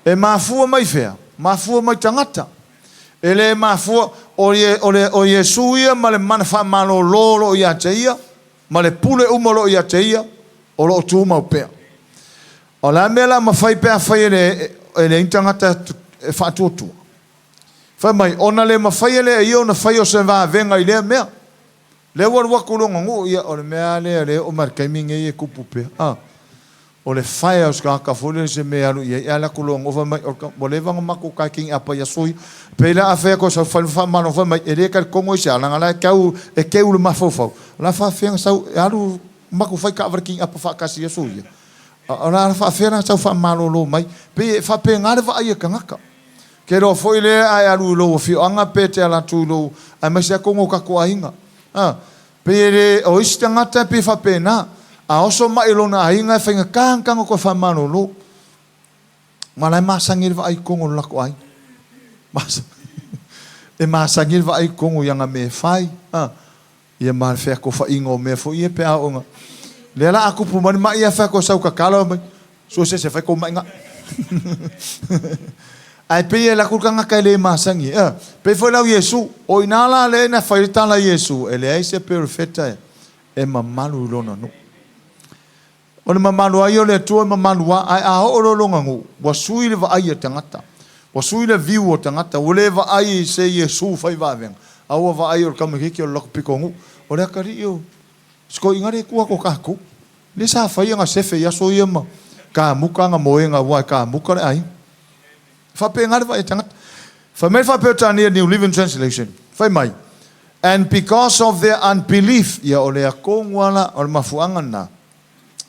E mafua mai fea? Mafua mai tagata. E le mafua, o, o, le, o Iesu ia ma le mana faamalolo o lo o ia te ia, ma le pule uma o lo o ia te ia, o lo o tumau pea. O le a le mea o le a mafai pe afai e le, e leai ni tagata e faatuatua? Fai mai, ona le mafaia lea e ia ona fai o se vavega i lea mea. Lea ua alu atu lona nuu, ia, o le mea lava lea, lea e oo mai i le taimi lenei e tupu pea. A, o le fire o se tagata foi lele i se mea e alu i ai, ae alu atu loa fai mai, ua leva ona matou kaking apa i aso ia. Pei la a fai atu e sau fai faamalo fai mai, e le talitonu ai se a, leaga la e tau, e keu le mafaufau. O le a faafefea ona sau, e alu matou fai taavale king apa faatasi i aso ia. O le a faafefea la sau faamalolo mai. Pei e faapena le vaai a tagata. Ke iloa foi lea a e alu i lou afioaga pe te ala atu i lou, aemaise lava totonu o tatou aiga. A. Pei e le o isi tagata e pei e faapena. A oso mai i lona aiga e faigata ona tago toe faamalolo. Aua o la e masani le vaai i totonu o le latou aiga. E masani le vaai i totonu i ana mea e fai. A. Ia ma le feakofaiga o mea foi ia pe a oo ina lea la a tupu mai le mai ia fai atu e sau tatalo mai sue se isi e fai tou maʻiga. Ae pei e alu atu le tagata e le masani e. Pei foi la o Iesu, o i ina la lea na fai ai le tala a Iesu, e leai se perofeta e mamalu i lona nuu. O le mamalu lava ia o le Atua e mamalu lava, ae a oo loa i lona nuu, ua sui le vaai a tagata, ua sui le view o tagata, ua le vaai i se Iesu fai vavega, a ua vaai o le tamaititi o le latou pitonuu. O le atalii o si toeaina lea e tu atu o tatou, lea sa fai ana sefe i aso ia ma kamuta ana moega aua e kamuta le aiga. E faapena le vaai a tagata. Fai mai le Faa-Peretania New Living Translation, fai mai, And because of their unbelief, ia o le atonu lava la, o le mafuaaga lena,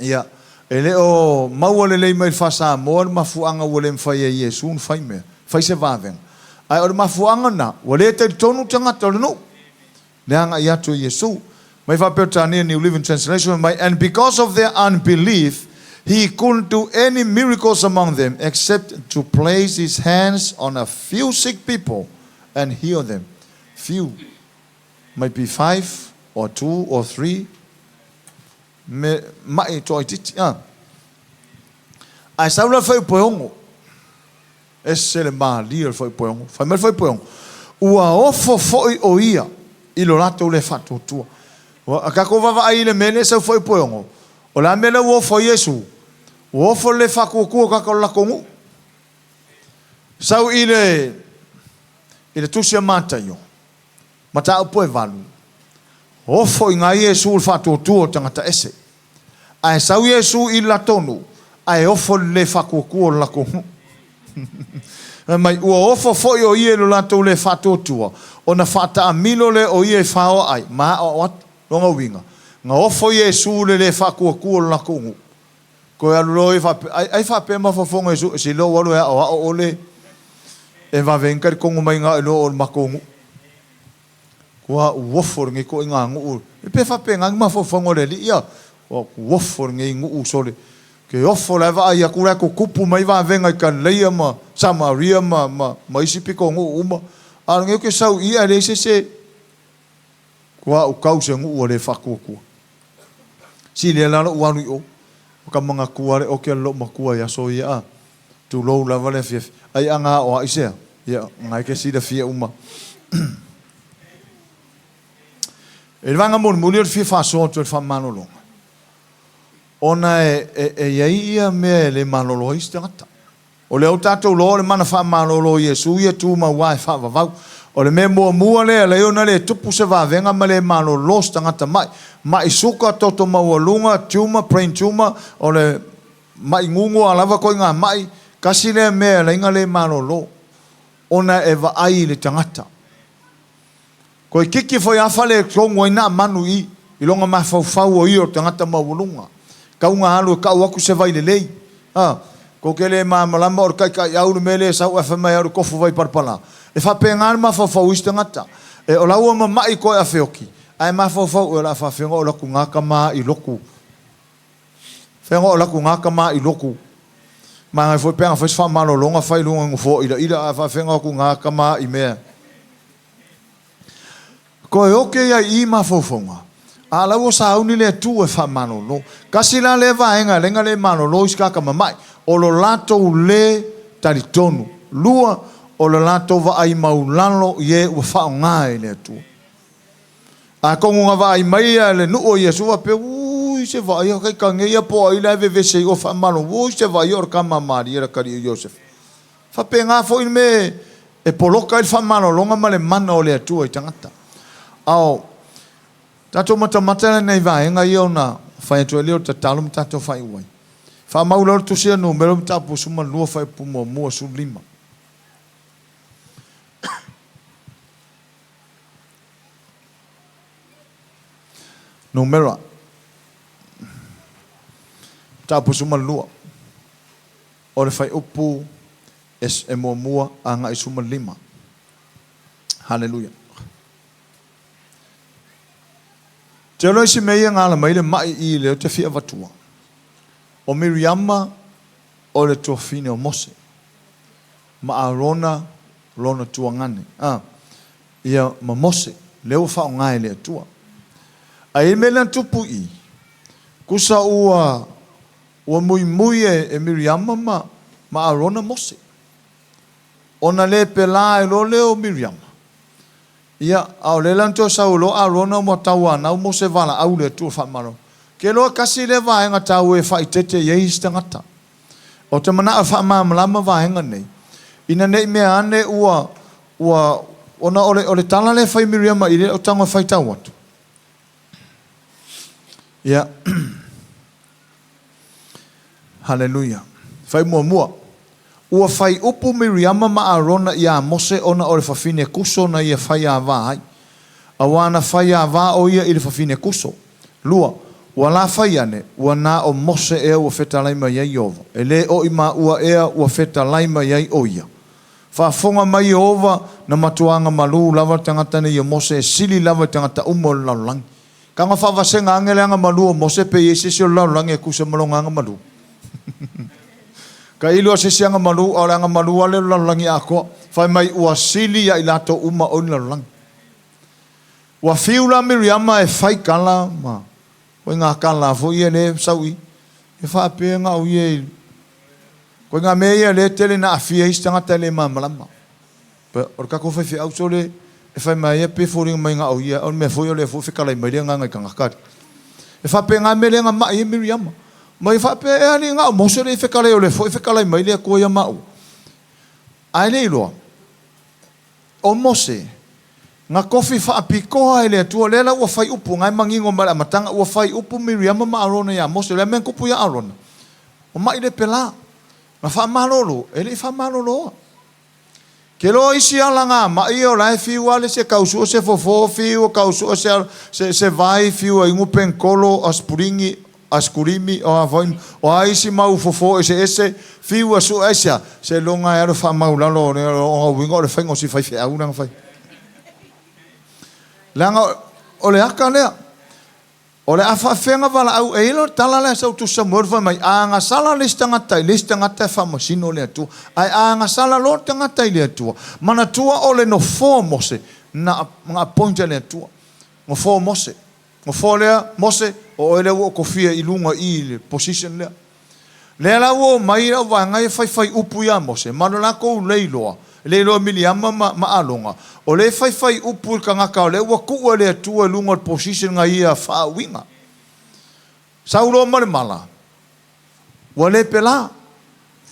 ia, e le o maua lelei mai i le Faa-Samoa le mafuaaga ua le mafai ai e Iesu ona fai mea, fai se vavega. Ae o le mafuaaga lena, ua le talitonu tagata o le nuu. Le agai atu e Iesu. Mai Faa-Peretania New Living Translation fai mai, And because of their unbelief, he couldn't do any miracles among them except to place his hands on a few sick people and heal them. Few. Might be five or two or three. Me maʻi toaitiiti. A. Ae sau la le fuaiupu e ono. Ese le malie o le fuaiupu e ono. Fai mai le fuaiupu e ono, Ua ofo foi o ia i lo latou le faatuatua. Ua a tatou vaavaai i le mea lea e sau fuaiupu e ono, o le a mea lea ua ofo ai Iesu? Ua ofo i le le faatuatua o tagata o le latou nuu. Sau i le i le tusi a Mataio, mataupu e valu, ofo i na Iesu i le faatuatua o tagata ese. Ae sau Iesu i le latou nuu, ae ofo i le le faatuatua o le latou nuu. Fai mai, ua ofo foi o ia i lo latou le faatuatua, ona faataamilo lea o ia i faoa ai, ma aoao atu. Lona uiga, na ofo Iesu i le le faatuatua o le latou nuu. Toe alu loa ia faapea, ai, ai faapea mafaufauga o Iesu, e sili lou alu e aoao ole e vave ai ona talitonu mai na o iloa o le matou nuu. Kua uofo lenei toaiga nuu. E pe faapena ni mafaufauga o le Alii ia. Ua uofo lenei nuu sole. Ke ofo la e vaai atu la e tutupu mai vavega i Kalileia ma Samaria ma, ma, ma isi pito nuu uma. A o lenei ou te sau i i ae leai se isi e Kua u kau se nuu ua le faatuatua. Silia la lou alu i o. O ka manatua le oke a le loomatua i aso ia a. Tulou lava le afiafi. Ai a ga aoaʻi sea? Ia, na e ke silafia uma. I le vaega mulimuli o le fia faasoa atu ai le faamalologa, ona e, e, e i ai ia mea e le malolo ai isi tagata. O lea ua tatou iloa o le mana faamalolo o Iesu ia tumau lava e faavavau. O le mea muamua lea e ala ai ona le tupu se vavega ma le malolo se tagata maʻi, maʻi suka, toto maualuga, tumor, brain tumor, o le maʻi gugu a lava koiga maʻi, tasi lea mea e ala ai ona le malolo, ona e vaai i le tagata. Toeitiiti foi a faaletonu ai na manu i i lona mafaufau o ia o le tagata maualuga. Tau na alu e tau atu se vai lelei. A, tou te le malamalama o le taitaiau le mea lea e sau ae fai mai au le tofu vai palapala. E faapena le mafaufau o isi tagata. E, o la ua mama'i koe afeoki, ae mafaufau oe o le a faafia ona oo atu na tama i lotu. Fea ona oo atu na tama i lotu. Manaia foi pe ana fai se faamalologa fai i luga o nofoa ilaila ae faafia ona oo atu na tama i mea. Toe oke ia i i mafaufauga, a la ua sauni le Atua e faamalolo. Tasi la lea vaega e laina le malolo i se mamai, o lo latou le talitonu. Lua, o le latou vaai maulalo i e ua faaaoga e le Atua. Atonu na vaai mai ia le nuu o Iesu faapea, Ui, se vaai a kai nei ia po o ai la e vevesi ai ua faamalolo. Ui, se vaai o le tama a Maria le atalii o Iosefa. Faapena foi le mea e poloka ai le faamalologa ma le mana o le Atua i tagata. Ao, tatou matamata la i nai vaega ia ona fai atu ai lea o le tatalo ma tatou faaiu ai. Faamau loa le tusi a Numera mataupu 12 fuaiupu muamua 15. Numera mataupu 12. O le fuaiupu e muamua agai 15. Haleluia. Te iloa isi mea ia na ala mai le maʻi i lea ou te fia avatua. O Miriama o le tuafafine o Mose ma Arona lona tuagane, a, ia ma Mose, lea ua faaaoga e le Atua. Ae i ai mea lea na tupu i i, tusa ua ua muimui e e Miriama ma ma Arona Mose. Ona le pela ai loa lea o Miriama, ia, a o lea la na toe sau ai loa Arona ma tauanau Mose valaau i le Atua faamalolo. Ke iloa tasi lea vaega taua e faaitete i ai isi tagata. Ou te manao e faamalamalama vaega nei, ina ne i mea ane ua, ua, ona o le, o le tala lea e fai e Miriama i le o tago e faitau atu. Ia. Haleluia. Fai muamua. Ua fai upu Miriama ma Arona iā Mose ona o le fafine Kuso na ia faiāvā ai. Auā na faiāvā ʻo ia i le fafine Kuso. Lua, ua la fai ane, ua na ʻo Mose ea ua fetalai mai ai Ieova, e lē ʻo i māua ea ua fetalai mai ai ʻo ia. Faafofoga mai Ieova, na matuāga malū lava le tagata nei o Mose e sili lava i tagata uma o le lalolagi. Taga faavasega ane le agamalu o Mose pe i ai se isi o le lalolagi e tusa ma lona agamalu. Ka iloa se isi agamalu, a o le agamalu lava lea o le lalolagi atoa. Fai mai ua sili ia i latou uma o i le lalolagi. Ua fiu la Miriama e fai tala ma koe ngā tala foi ia lea e sau i, e faapea na o ia i, koe ngā mea ia lea e tele na aafia ai isi tagata e le malamalama. O le tatou faifeau sole e fai mai ai pe foliga mai na o ia, o le mea foi o lea foi e fetalai mai le agaga i tagata. E faapena le mea lea na mai ai Miriama. Ma ia faapea ea alii na o Mose lea e fetalai o lea foi e fetalai mai le Atua ia maua. Ae le iloa, o Mose, na tofi faapitoa e le Atua, lea la ua fai upu, na e manino mai le amataga, ua fai upu Miriama ma Arona ia Mose, o le a mea na tupu ia Arona? O mai le pela, na faamalolo, e le i faamaloloa. Ke loa isi ala ngā maʻi o la e fiu lava le isi e tau sue se fofo, fiu e tau sue se, se, se vai, fiu e inu penikolo, asipurini, asikulimi, o a foi, o a isi mau fofo eseese, fiu e sue aisea? Seiloga e alu faamau lalo o le, o uiga o le faiga o si faifeau lea na fai. Leaga o le aka lea. O le a faafefea na valaau e ia le tala lea sa ou tusi Samuelu fai mai, a agasala le isi tagata i le isi tagata e faamasino le Atua. Ae a agasala loa le tagata i le Atua, manatua o le nofoa o Mose na na appoint e le Atua. Nofoa o Mose. Nofoa lea, Mose, o oe lea ua ou tofia i luga i i le position lea. Lea la ua omai lau vaega ia faifai upu ia Mose, ma lo latou leiloa, leiloa Miliama ma, ma Alona, o lea e faifai upu i le tagata o lea ua tuu e le Atua i luga o le position na ia faauiga. Sau loa ma le mala, ua le pela.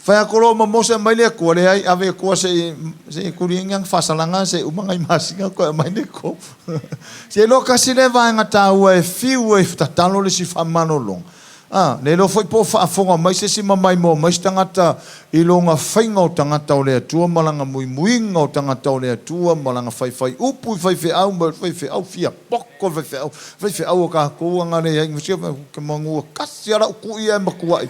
Fai atu loa ma Mose aumai le Atua, leai, ave Atua se i, se i tuli ai ni ana faasalaga se i uma nai masina toe aumai le Atua. Seiloa tasi lea vaega taua e fiu ai tatalo le isi faamalologa. A, le iloa foi po o faafofoga mai se isi ma maimoa mai se tagata i lona faiga o tagata o le Atua ma lana muimuiga o tagata o le Atua ma lana faifai upu i faifeau ma faifeau fia poto le faifeau, faifeau a tatou ana leai ke manua kasi a lau kui ae matuai.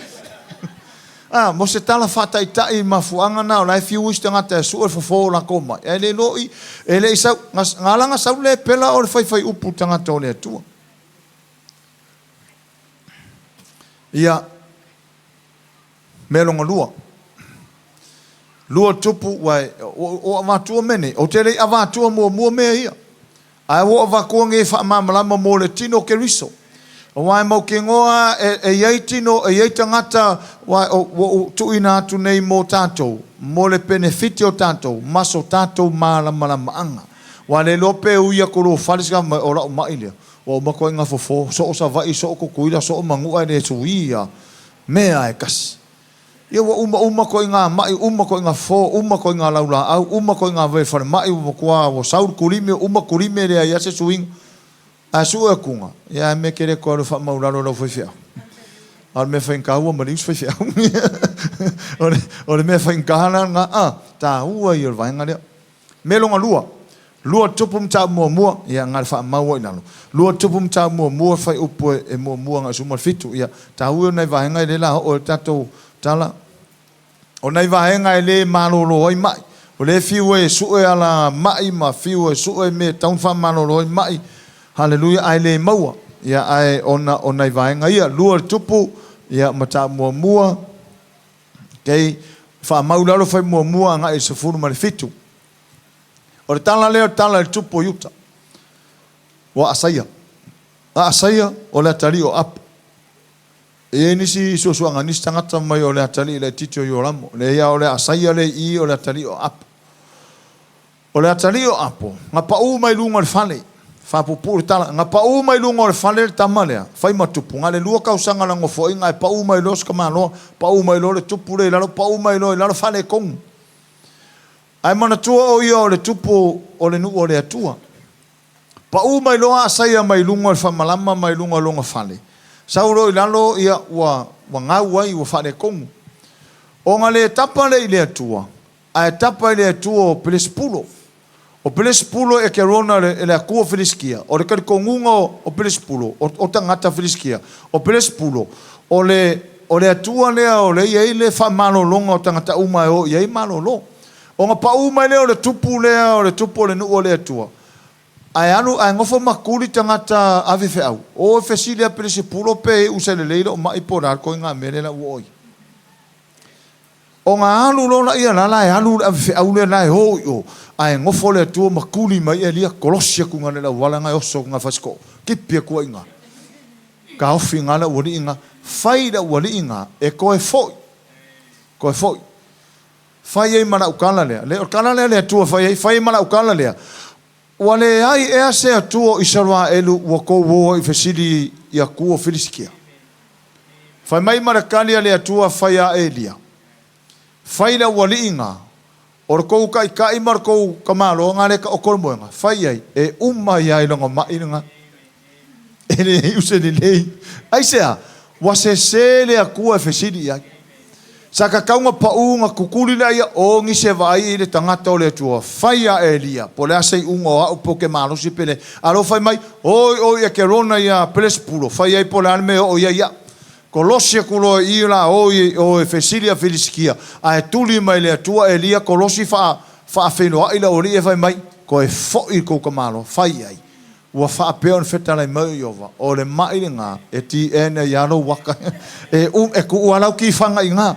A, mo se tala faataitai i mafuaaga na o la e fiu isi tagata e sue le fofo o latou mai, ae le iloa i, e le i sau, na, na ala na sau le pela o le faifai upu i tagata o le Atua. Ia, mea lona lua. Lua tupu, ua, ua avatua mea nei. Ou te le i avatua muamua mea ia. Ae ua avatua nei e faamalamalama mo le tino o Keriso. Aua e mautinoa e, e i ai tino, e i ai tagata ua, ua ou tuuina atu nei mo tatou, mo le penefiti o tatou, ma so tatou malamalamaaga. Ua le iloa pe ui atu lou fale se mai, o lau mai lea. Ua uma atu ai ngā fofo, so o Savaii, so o Tutuila, so o Manua e le suī a mea e kasi. Ia ua uma uma koe i ngā maʻi, uma koe i ngā fofo, uma koe i ngā laulāʻau, uma koe i ngā wai falemaʻi, ua matua ua sau le kulime, uma kulime e leai a se suiga. Ae sue atuga, ia ae mea ke le toe alu e faamaulalo i lau faifeau. A o le mea faigata ua maliu si faifeau. O le, o le mea faigata la lena, a, taua ia o le vaega lea. Mea lona lua, lua tupu mataupu muamua, ia na le faamau ai i lalo. Lua tupu mataupu muamua, fuaiupu e muamua agai 17. Ia, taua ia o nai vaega ia lea la oo ai le tatou tala. O nai vaega e le malolo ai mai. O lea e fiu e sue ala mai ma fiu e sue mea e tatau ona faamalolo ai mai. Haleluia, ae le maua. Ia, ae ona o nai vaega ia. Lua le tupu, ia, mataupu muamua, Okay, faamau i lalo fai muamua agai i le 17. O le tala lea o le tala i le tupu o Iuta, ua Asaia. A Asaia, o le atalii o Apo. E i ai nisi suasuaga a nisi tagata mai o le atalii laitiiti o Ioramo. Leai, a o le Asaia lea i i o le atalii o Apo. O le atalii o Apo, na pau mai luga o le fale. Faapuupuu le tala, na pau mai luga o le fale le tama lea, fai ma tupu. Na o le 2 tausaga o lana nofoaiga ae pau mai loa si tamaloa, pau mai loa le tupu lea i lalo, pau mai loa i lalo, faaletonu. Ae manatua o ia o le tupu o le nuu o le Atua. Pau mai loa Asaia mai luga o le faamalama mai luga o lona fale, sau loa i lalo, ia, ua, ua gau ai, ua faaletonu. Ona le tapa lea i le Atua, ae tapa i le Atua o Pelesepulo. O Pelesepulo e Ekerona le, le atua o Filisitia. O le talitonuga o, o Pelesepulo, o, o tagata Filisitia, o Pelesepulo, o le, o le atua lea o lea e i ai le faamalologa o tagata uma e o i ai malolo. Ona pau mai lea o le tupu lea o le tupu o le nuu o le Atua, ae alu ae nofo ma tuli tagata ave feau, o e fesili ia Pelesepulo pe iu se lelei lou mai po o le a le ituaiga mea lea la ua oo i ai. Ona alu loa laia la la e alu le ave feau lea la e o i o, ae nofo le Atua ma tuli mai Elia, kolosi atu i ina i le auala na e oso atu i ina i Fasitoo, tipi atu ai i ina, taofi i ina le aualii na, fai le aualii na e toe foi, toe foi. Fai ai ma lau tala lea, le, o le tala lea a le Atua e fai ai, fai ai ma lau tala lea, Ua leai ea se Atua o Isaraelu ua tou o ai i fesili i atua o Filisitia? Fai mai ma le tali a le Atua fai a Elia, Fai le aualii na, o le tou taitai ma le tou tamaloa na lea e taoto le moega, fai i ai, e uma ai lava i lona mai lena. E le iu se lelei. Aisea? Ua sese le Atua e fesili i ai. Sa tatau ona pau ona tutuli lea ia o nisi e vaai i le tagata o le Atua, fai a Elia, po o le a se iuga o au pe ou te malosi pe leai. A o lea ua fai mai, Oi oi Ekerona ia Pelesepulo, fai ai po o le a le mea e oo i ai ia. Kolosi atu loa i i la o i o e fesili a Filisitia, ae tuli mai le Atua Elia kolosi faa faafeiloai le aualii e fai mai, Toe foi i kou tamaloa, fai ai. Ua faapea ona fetalai mai o Ieova, O le maʻi lena e tiene ai lava lou ata, e um, e tuu lava lau tifaga i ina.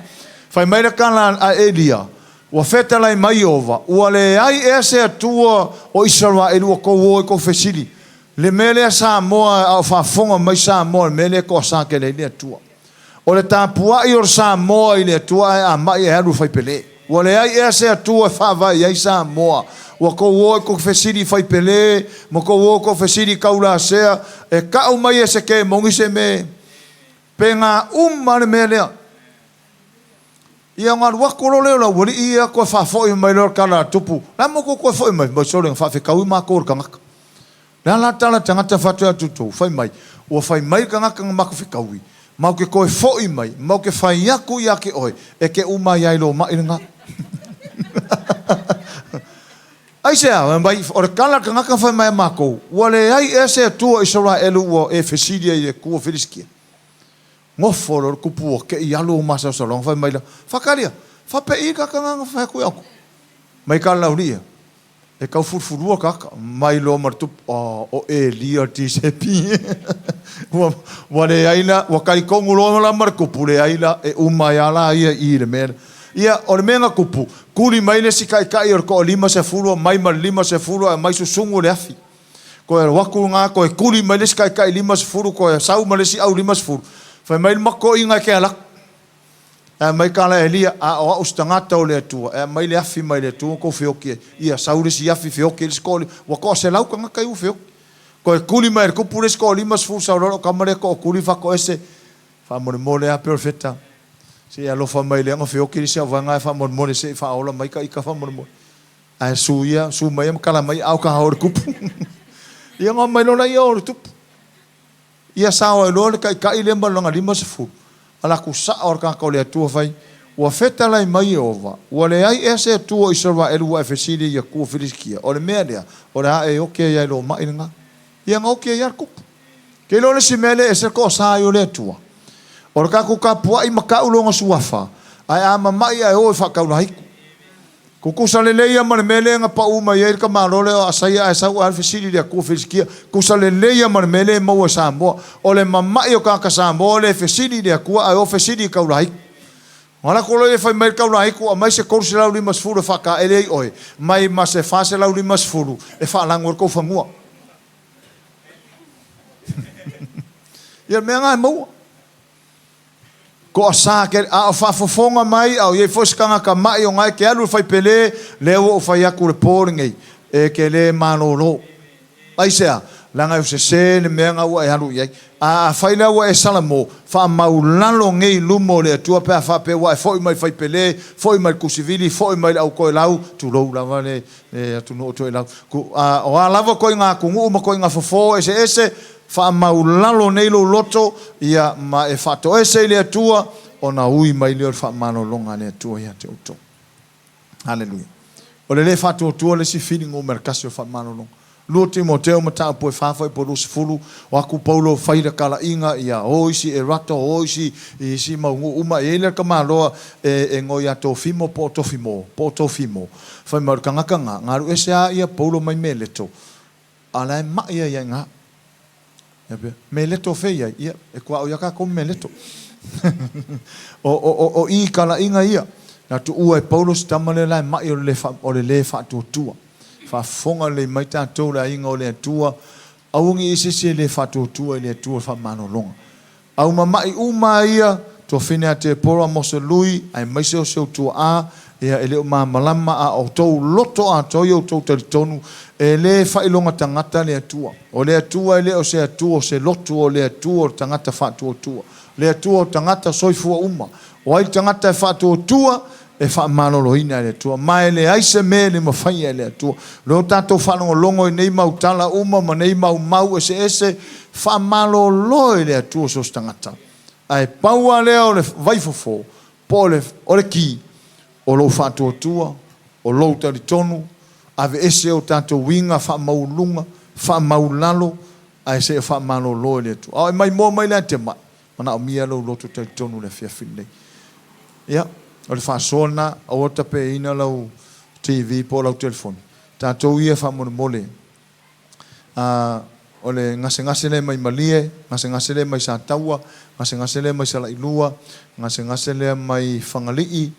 Fai mai le tala a Elia, Ua fetalai mai Ieova, ua leai ea se Atua o Isaraelu ua tou o ai tou fesili, le mea lea Samoa a o faafofoga mai Samoa i le mea lea e toasa tele ai le Atua. O le tapuai o le Samoa i le Atua ae a mai e alu i le faipele. Ua leai ea se Atua e faavae i ai Samoa. Ua tou o e tou fesili i faipele, ma tou o e tou fesili i taulasea, e tau mai e se kemoni se me. Pe na uma le mea lea. Ia ona alu atu loa lea o le aualii ia toe faafoi mai loa le tala a le tupu, Le a mo tou toe foi mai? Fai mai, Sole, na faafetaui matou e le tagata. Le a la le tala a le tagata fai atu ia te outou? Fai mai, Ua fai mai le tagata na matou fetaui, matou te toe foi mai, matou te fai atu ia te oe, e te uma ai lava i lou mai lena. Aisea? Fai mai, O le tala a le tagata na fai mai ia matou, ua leai ea se Atua o Isaraelu ua e fesili ai i le Atua o Filisitia? Nofo loa le tupu ua te i alu o masalosaloga fai mai la, Faatalia, faapei le tagata na fai atu ia outou? Mai ka laulia, e tau fulufulua tagata, mai loa ma le tupu, oh, o Elia le Tisepi. ua, ua leai la, ua talitonu loa la ma le tupu, leai la, e uma ai lava la ia i i le mea lea. Ia, o le mea na tupu, tuli mai le isi taitai o le toalima sefulu, mai ma le 50 ae aumai susunu le afi. Toe alu atu lena, toe tuli mai le isi taitai 50, toe sau ma le isi au 50. Fai mai le matoina e te alu atu. Ae aumai tala Elia, a o au se tagata o le Atua, e aumai le afi mai le Atua tou feoti ai. Ia, sau le isi afi feoti ai le isi toalima. Ua toaselau tagata ia ua feoti. Toe tuli mai e le tupu le isi toalima sefulu, sau loa lau tama lea tootuli fatoese. Faamolemole lava pei o le feta. Se i alofa mai lea na feoti le isi au vaega ae faamolemole se i faaola mai ta ita faamolemole. Ae su ia, su mai ia ma tala mai, ao ka o le tupu. Ia ona omai loa laia o le tupu. Ia sao ai loa le taitai lea ma lona 50, alu atu sao le tagata o le Atua fai, Ua fetalai mai Ieova, ua leai ea se Atua o Isaraelu ua e fesili ai i atua o Filisitia? O le mea lea, o le a e oki ai lava i lou maʻi lena. Ia na oki ai lava le tupu. Ke iloa le isi mea lea e ese le toasa ai o le Atua. O le tatou tapuai ma tau lona suafa, ae a mamaʻi ae o e faataulahitu. Tutusa lelei ia ma le mea lea na pau mai ai le tamaloa lea o Asaia ae sau ae fesili i le Atua Filisitia. Tutusa lelei ia ma le mea lea e maua e Samoa. O le mama'i o tagata Samoa lea e fesili i le Atua ae o fesili i taulaitu. Ona alu atu loa ia fai mai le taulaitu aumai se 350 e faataele ai oe mai ma se 450 e faalagu ai le tou fanua. Ia, o le mea lena e maua. Toasa tele, a o faafofoga mai, a o i ai foi se tagata ma'i o na e te alu i le faipele, lea ua ou fai atu i le po lenei, e te le malolo. Aisea? Leaga e sese le mea na ua e alu i ai. A afai la ua e salamo, faamaulalo nei i luma o le Atua pe a faapea ua e foi mai i le faipele, foi mai i le tusivili, foi mai i le autoelau, tulou lava le atunuu o Toelau, a o a lava ituaiga atunuu ma ituaiga fofo eseese, faamaulalo nei lou loto, ia, ma e faatoese i le Atua, ona ui mai lea o le faamalologa a le Atua ia te outou. Haleluia. O le le faatuatua le isi fili numera tasi o le faamalologa. 2 Timoteo mataupu e 4 fuaiupu 20, o atu Paulo fai le talaiga ia o isi erata, o isi i isi mau nuu uma. E i ai le tamaloa e igoa ia Tofimo po o Tofimo, po o Tofimo, fai mai o le tagata na, na alu ese a ia Paulo mai Meleto, a o la e ma'i ai a i ina. Ia pea, Meleto fea i ai? Ia, e tuaoi a tatou ma Meleto. O, o, o, o i talaiga ia, na tuua e Paulo si tama lea la e ma'i o le le, o le le faatuatua. Faafofoga lelei mai tatou le aiga o le Atua, aua ne i i ai se isi e le faatuatua i le Atua i le faamalologa. Aumama'i uma a ia, tuafine a Tepora, Mose Lui, aemaise o si ou tuaa, ia e le o malamalama a o tou loto atoa i outou talitonu, e le faailoga tagata le Atua. O le Atua e le o se Atua o se lotu, o le Atua o le tagata faatuatua. O le Atua o tagata soifua uma. O ai le tagata e faatuatua? E faamaloloina e le Atua, ma e leai se mea e le mafaia e le Atua. Lea ua tatou faalogologo i nei mau tala uma ma nei mau mau eseese, faamalolo e le Atua so o se tagata. Ae pau lava lea o le vaifofo, po o le, o le ki, o lou faatuatua, o lou talitonu, aveese o tatou uiga faamaualuluga, faamaulalo, ae seia faamalolo e le Atua. A o e maimoa mai la e te mai, Manaomia lou loto talitonu i le afiafi lenei. Ia, o le faasoa lena, aua le tapeina lau TV po o lau telefoni. Tatou ia faamolemole, a, o le gasegase lea mai Malie, gasegase lea mai Sataua, gasegase lea mai Salailua, gasegase lea mai Fagalii,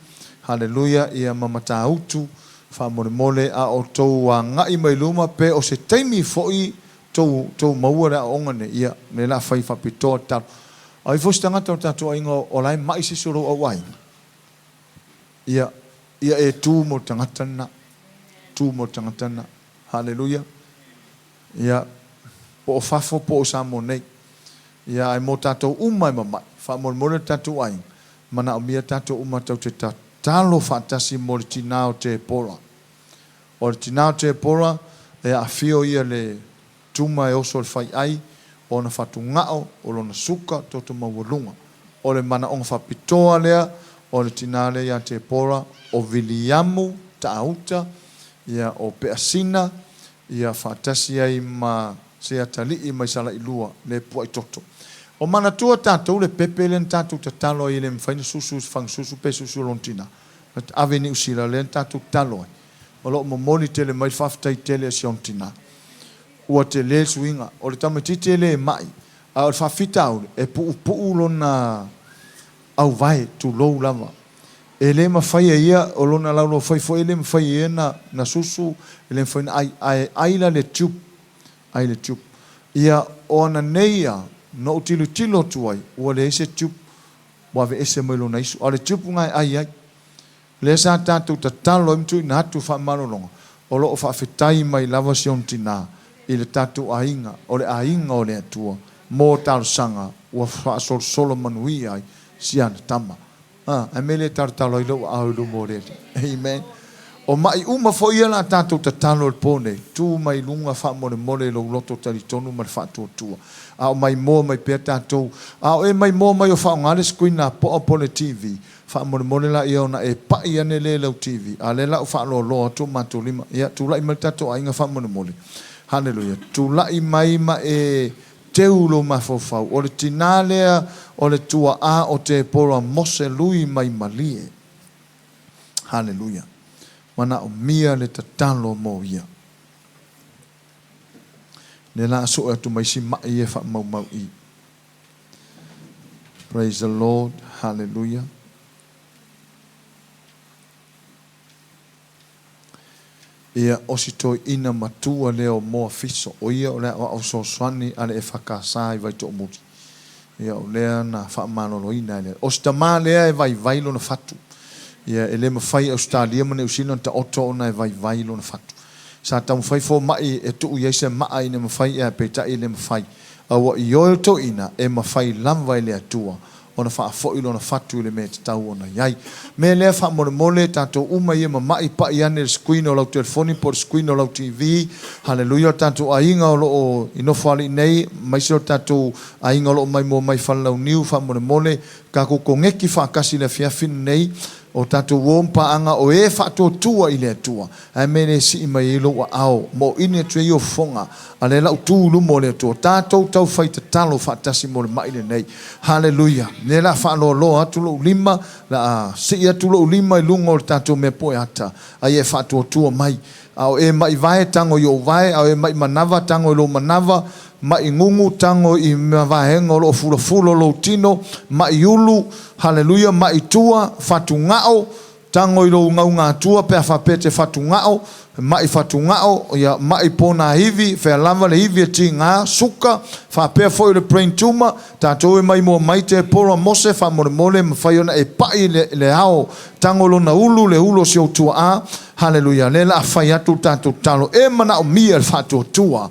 haleluia, ia ma Matautu, faamolemole a outou agai mai luma pe o se taimi foi tou tou maua le aoaoga nei, ia, lea la fai faapitoa tatalo. A o ai foi se tagata o le tatou aiga o la e ma'i se isi o lou au aiga, ia, ia e tu mo le tagata lena. Tu mo le tagata lena. Haleluia. Ia, po o fafo po o Samoa nei. Ia, ae mo tatou uma e mama'i, faamolemole le tatou aiga, manaomia tatou uma tou te tatalo faatasi mo le tinā o Tepora. O le tinā o Tepora, e aafio ia le tuma e oso i le fai'ai, o ona fatuga'o, o lona suka, toto maualuga. O le manaoga faapitoa lea o le tinā lea iā Tepora, o Viliamu Taauta, ia, o Peasina, ia, faatasi ai ma se atalii mai Salailua, le Puaitoto. O manatua tatou le pepe lea na tatou tatalo ai e le mafai na susu i se fagasusu pe susu i lona tinā. Na ave i Niu Sila lea na tatou tatalo ai. O lo o momoli tele mai le faafetai tele a si ona tina. Ua tele le suiga. O le tamaitiiti e le ma'i, a o le faafitauli, e puupuu lona auvae, tulou lava. E le mafai e ia, o lona laulaufai foi e le mafai e ia na susu, e le mafai ona ai, ae ai la le tube, ai le tube. Ia, o ananei ia, na ou tilotilo atu ai, ua leai se tube, ua aveese mai lona isu. A o le tube lena e ai ai. Lea sa tatou tatalo ai ma tuuina atu faamalologa, o lo o faafetai mai lava si ona tina i le tatou aiga, o le aiga o le Atua, mo talosaga ua faasolosolo manuia ai si ana tama. A, ae mea le talotalo ai lou aao i luma o le Alii. Amen. O ma'i uma foi ia la tatou tatalo i le po nei, tu mai luga faamolemole i lou loto talitonu ma le faatuatua. A o maimoa mai pea tatou, a o e maimoa mai o faaaoga le screen lapoa po o le TV, Faamolemole la ia ona e pa'i ane lea i lau TV, a o lea la ua faaloaloa atu o matou lima. Ia, tulai mai le tatou aiga faamolemole. Haleluia. Tulai mai ma e teu lou mafaufau. O le tinā lea o le tua'a o Tepora Mose Lui mai Malie. Haleluia. Manaomia le tatalo mo ia. Lea la a sue atu ma isi ma'i ia e faamaumau i. Praise the Lord, hallelujah. Ia, o si toeaina matua lea o Moa Fiso, o ia o le aoao fesoasoani a le EFKS i Vaitoomuli. Ia, o lea na faamaloloina e le. O si tama lea e vaivai lona fatu. Ia, e le mafai e Ausetalia ma Niu Sila ona taoto ona e vaivai lona fatu. Sa taumafai fomai e tuu i ai se maa ina mafai ea, peitai e le mafai. A ua ioe le toeaina, e mafai lava e le Atua ona faafoi lona fatu i le mea e tatau ona i ai. Mea lea faamolemole, tatou uma ia mama'i, pa'i ane i le screen o lau telefoni po o le screen o lau TV. Haleluia, o tatou aiga o lo o i Nofoalii nei, aemaise o tatou aiga o lo o maimoa mai Falelauniu, faamolemole, tatou koneki faatasi i le afiafi lenei, o tatou uo ma paaga o e faatuatua i le Atua. Ae mea le sii mai ai lou aao ma oini atu ai ofoga a lea lau tu i luma o le Atua. Tatou tau fai tatalo faatasi mo le ma'i lenei. Haleluia! Lea la faaloaloa atu lou lima, la a sii atu lou lima i luga o le tatou mea poe ata, a ia e faatuatua mai. A o e ma'i vae, tago i ou vae, a o e ma'i manava, tago i lou manava, ma'i gugu, tago i vaega o lo o fulafula o lou tino, ma'i ulu, haleluia, ma'i tua, fatugao, Tago i lou gaugatua pe a faapea e te fatugao, ma'i fatugao, ia ma'i ponaivi, fea lava le ivi e tiga, suka, faapea foi o le brain tumor, tatou e maimoa mai Tepora Mose faamolemole e mafai ona e pa'i le le ao, tago lona ulu, le ulu o si ou tuaa, haleluia, lea la a fai atu le tatou tatalo, e manaomia le faatuatua,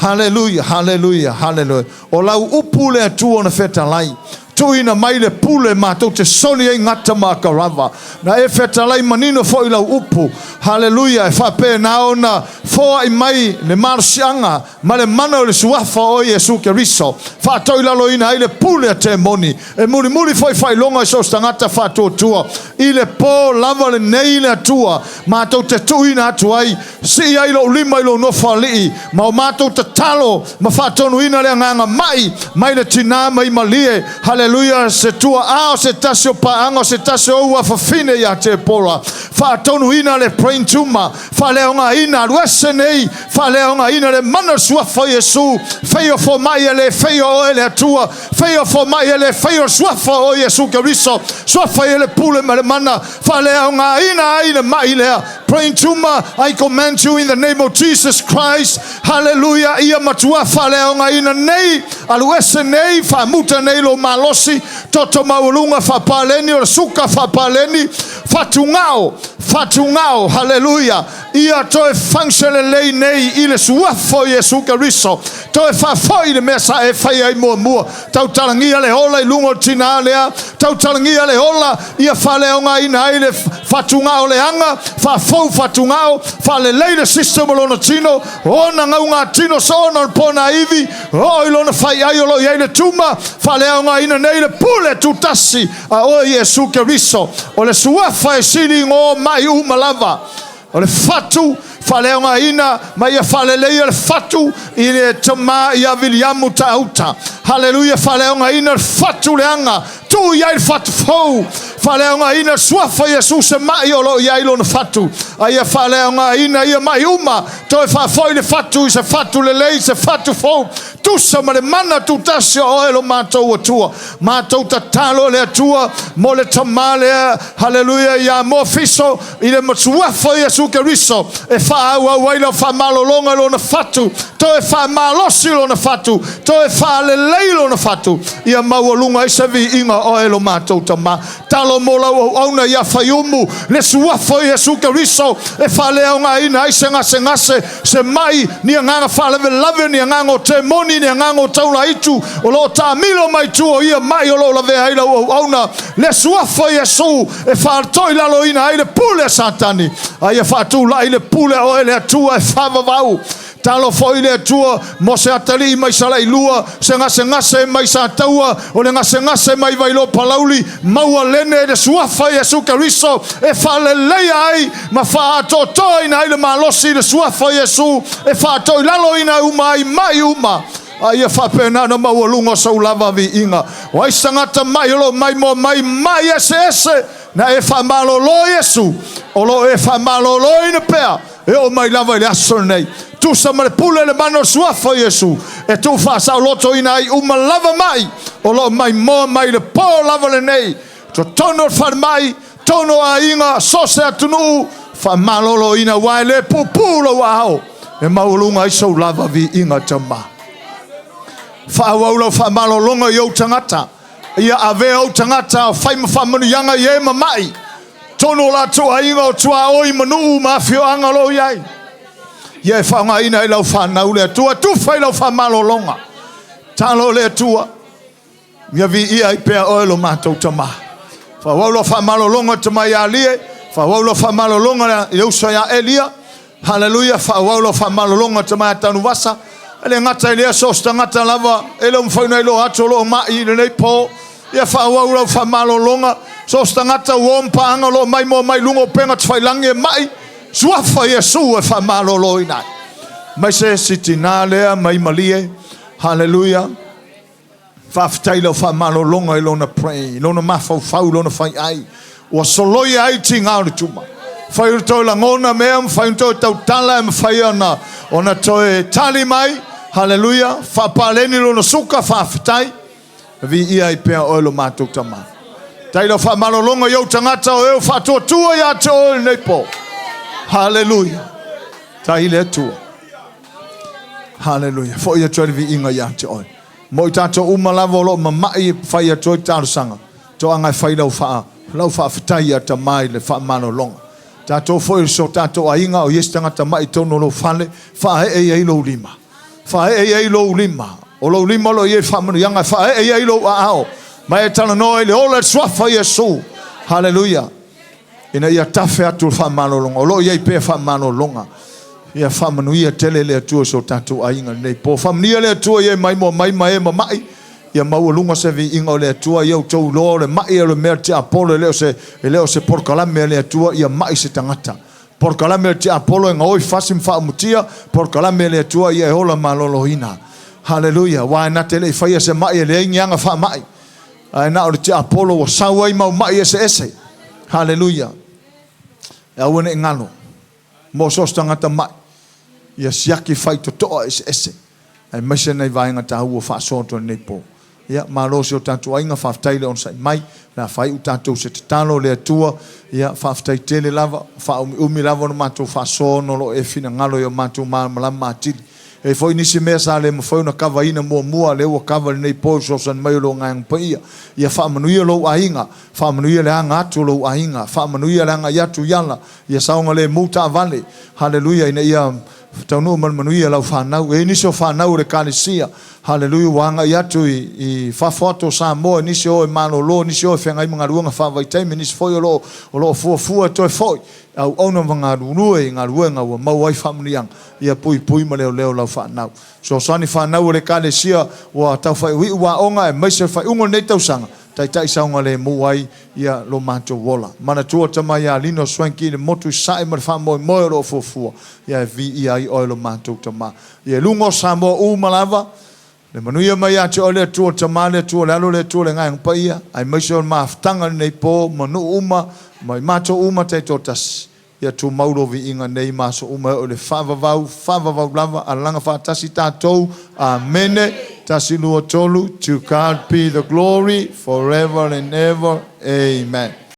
haleluia, haleluia, haleluia, o lau upu le Atua na fetalai. Tuuina mai le pule matou te soli ai gata ma akarava. Na e fetalai manino foi lau upu. Haleluia! E faapena ona foai mai le malosiaga ma le mana o le Suafa o Iesu Keriso, faatoilaloina ai le pule a temoni, e mulimuli foi faailoga i so o se tagata faatuatua. I le po lava lenei le Atua matou te tuuina atu ai, sii ai lou lima i lou nofoalii, ma o matou tatalo ma faatonuina le agaga ma'i mai le tinā mai malie, haleluia, se tua'a o se tasi o paaga o se tasi o ou afafine ia Tepora, faatonuina le brain tumor, faaleaogaina, alu ese nei, faaleaogaina le mana o le Suafa o Iesu, feio foma'i e le feio oe le Atua, feio foma'i e le feio le Suafa o Iesu Keriso, Suafa i le pule ma le mana, faaleaogaina ai le ma'i lea. Brain tumor, I command you in the name of Jesus Christ. Hallelujah. Ia matua faaleaogaina nei, alu ese nei, faamuta nei lou malosi, toto maualuga faapaleni, o le suka faapaleni, fatugao, fatugao, hallelujah. Ia toe function lelei nei i le suafa o Iesu Keriso. Toe faafoi le mea sa e faia ai muamua. Tautalagia le ola i luga o le tinā lea, tautalagia le ola ia faaleaogaina ai le fatugao leaga, faafou fatugao, faalelei le system o lona tino, ona gaugatino soona o le ponaivi, oo i lona faiai o lo o i ai le tuma, faaleaogaina nei le pule tutasi a oe Iesu Keriso, o le suafa e sili igoa mai uma lava. O le fatu faaleaogaina ma ia faaleleia le fatu i le tama ia Viliamu Taauta. Haleluia, faaleaogaina le fatu leaga, tuu i ai le fatu fou, faaleaogaina le suafa Iesu se ma'i o lo o i ai lona fatu, a ia faaleaogaina ia ma'i uma, toe faafoi le fatu i se fatu lelei, se fatu fou, tusa ma le mana tutasi o oe lo matou Atua. Matou tatalo le Atua mo le tama lea, haleluia, ia Moa Fiso, i le Suafa o Iesu Keriso, e faaauau ai lau faamalologa i lona fatu, toe faamalosi lona fatu, toe faalelei lona fatu, ia maualuga ai se viiga o oe lo matou Tama. Talo mo lau auauna ia Faiumu, le Suafa o Iesu Keriso, e faaleaogaina ai se gasegase, se mai, ni agaga faalavelave, ni agaga o temoni, ni agaga o taulaitu, o lo o taamilo mai tua o ia mai o lo o lavea ai lau auauna, le Suafa o Iesu, e faatoilaloina ai le pule a Satani, a ia faatulai le pule a oe le Atua e faavavau. Talo foi le Atua mo se atalii mai Salailua, se gasegase mai Sataua, o le gasegase mai Vailoa Palauli, maua lene le suafa Iesu Keriso e faaleleia ai ma faaatoatoaina ai le malosi i le suafa Iesu e faatoilaloina uma ai mai uma. A ia faapena ona maualuga sou lava viiga. O ai se tagata ma'i o lo o maimoa mai ma'i eseese, na e faamalolo Iesu, o lo o e faamaloloina pea e oo mai lava i le aso lenei. Tusa ma le pule le mana o le suafa o Iesu, e tuufaasaolotoina ai uma lava ma'i o lo o maimoa mai le po lava lenei, totonu o le falemai, totonu o aiga, so o se atunuu. Faamaloloina, aua e le puupuu lou aao e maualuga ai sou lava viiga Tama. Faaauau lau faamalologa i ou tagata. Ia avea ou tagata o fai ma faamanuiaga i e mama'i totonu o latou aiga o tuaoi ma nuu ma afioaga o lo o i ai. Ia e faaaogaina ai lau fanau le Atua, tufa i lau faamalologa. Talo le Atua, ia viia ai pea oe lo matou Tama. Faaauau lau faamalologa Tama ia Alie, faaauau lau faamalologa i le uso ia Elia. Haleluia, faaauau lau faamalologa Tama ia Tanuvasa. E le gata i lea, so o se tagata lava e le o mafai ona iloa atu o lo o mai i lenei po. Ia faaauau lau faamalologa. So o se tagata uo ma paaga o lo o maimoa mai luga o upega tafailagi e mai, Suafa Iesu e faamaloloina ai. Aemaise si tinā lea mai Malie. Haleluia. Faafetai i lau faamalologa i lona pray, i lona mafaufau, i lona faiai. Ua soloia ai tiga o le tuma. Mafai ona toe lagona mea, mafai ona toe tautala, e mafai ona toe tali mai. Haleluia. Faapaleni lona suka, faafetai. Viia ai pea oe lo matou Tama. Faafetai i lau faamalologa i ou tagata o e ua faatuatua ia te oe i lenei po. Haleluia. Faafetai i le Atua. Haleluia. Foi atu ai le viiga ia te oe. Mo i tatou uma lava o lo o mama'i e fai atu ai talosaga, toaga e fai lau faa, lau faafetai ia Tama i le faamalologa. Tatou foi o so tatou aiga, o i ai se tagata ma'i i totonu o lou fale, faaee i ai lou lima. Faaee i ai lou lima. O lou lima o lo o i ai faamanuiaga, e faaee i ai lou aao. Ma e talanoa i le ola i le Suafa o Iesu. Haleluia. Ina ia tafe atu le faamalologa. O lo o i ai pea faamalologa. Ia faamanuia tele le Atua i so tatou aiga i lenei po. Faamanuia le Atua i e maimoa mai ma e mama'i. Ia maualuga se viiga o le Atua. Ia outou iloa o le ma'i o le mea a le tiapolo, e le o se, e le o se polokalame a le Atua ia ma'i se tagata. Polokalame a le tiapolo e gaoi fasi ma faaumutia, polokalame a le Atua ia e ola maloloina. Haleluia! Aua e na te le i faia se ma'i e leai ni aga faama'i, ae na o le tiapolo ua sau ai mau ma'i eseese. Haleluia! E aua ne i galo mo so o se tagata ma'i, ia siaki faitotoa eseese, aemaise nai vaega taua faasoa atu ai lenei po. Ia, malo si o tatou aiga, faafetai le onosai mai. O le a faaiu tatou se tatalo, le Atua, ia, faafetai tele lava, faaumiumi lava ona matou faasoa ona o lo o e finagalo ia matou malamalama atili. E i ai foi nisi mea sa le mafai ona kavaina muamua, a lea ua kava i lenei po i le fesoasoani mai o lou Agaga Paia. Ia faamanuia lou aiga, faamanuia le aga atu o lou aiga, faamanuia le agai atu i ala, ia saogalemu taavale, haleluia, ina ia taunuu ma le manuia lau fanau. E i ai nisi o fanau o le Ekalesia, haleluia, ua agai atu i fafo atu o Samoa, nisi o e malolo, nisi o e feagai ma galuega faavaitaimi, nisi foi o lo o fuafua e toe foi, auauna ma galulue i galuega ua maua ai faamanuiaga, ia puipui ma leoleo lau fanau. Fesoasoani fanau o le Ekalesia ua taufaaiuiu aoga aemaise le faaiuga o lenei tausaga, taitai saogalemu ai ia lo matou ola. Manatua tama ia Lino Swanky i le motu i Sasae ma le faamoemoe o lo o fuafua, ia e viia ai oe lo matou Tama. Ia i luga o Samoa uma lava, le manuia mai ia te oe le Atua le Tama, le Atua le Alo, le Atua le Agaga Paia, aemaise o le mafutaga i lenei po ma nuu uma ma i matou uma taitoatasi. Ia tumau lou viiga nei ma aso uma e oo i le faavavau, faavavau lava, alalaga faatasi tatou. Amene. Tasi, lua, tolu. To God be the glory forever and ever. Amen.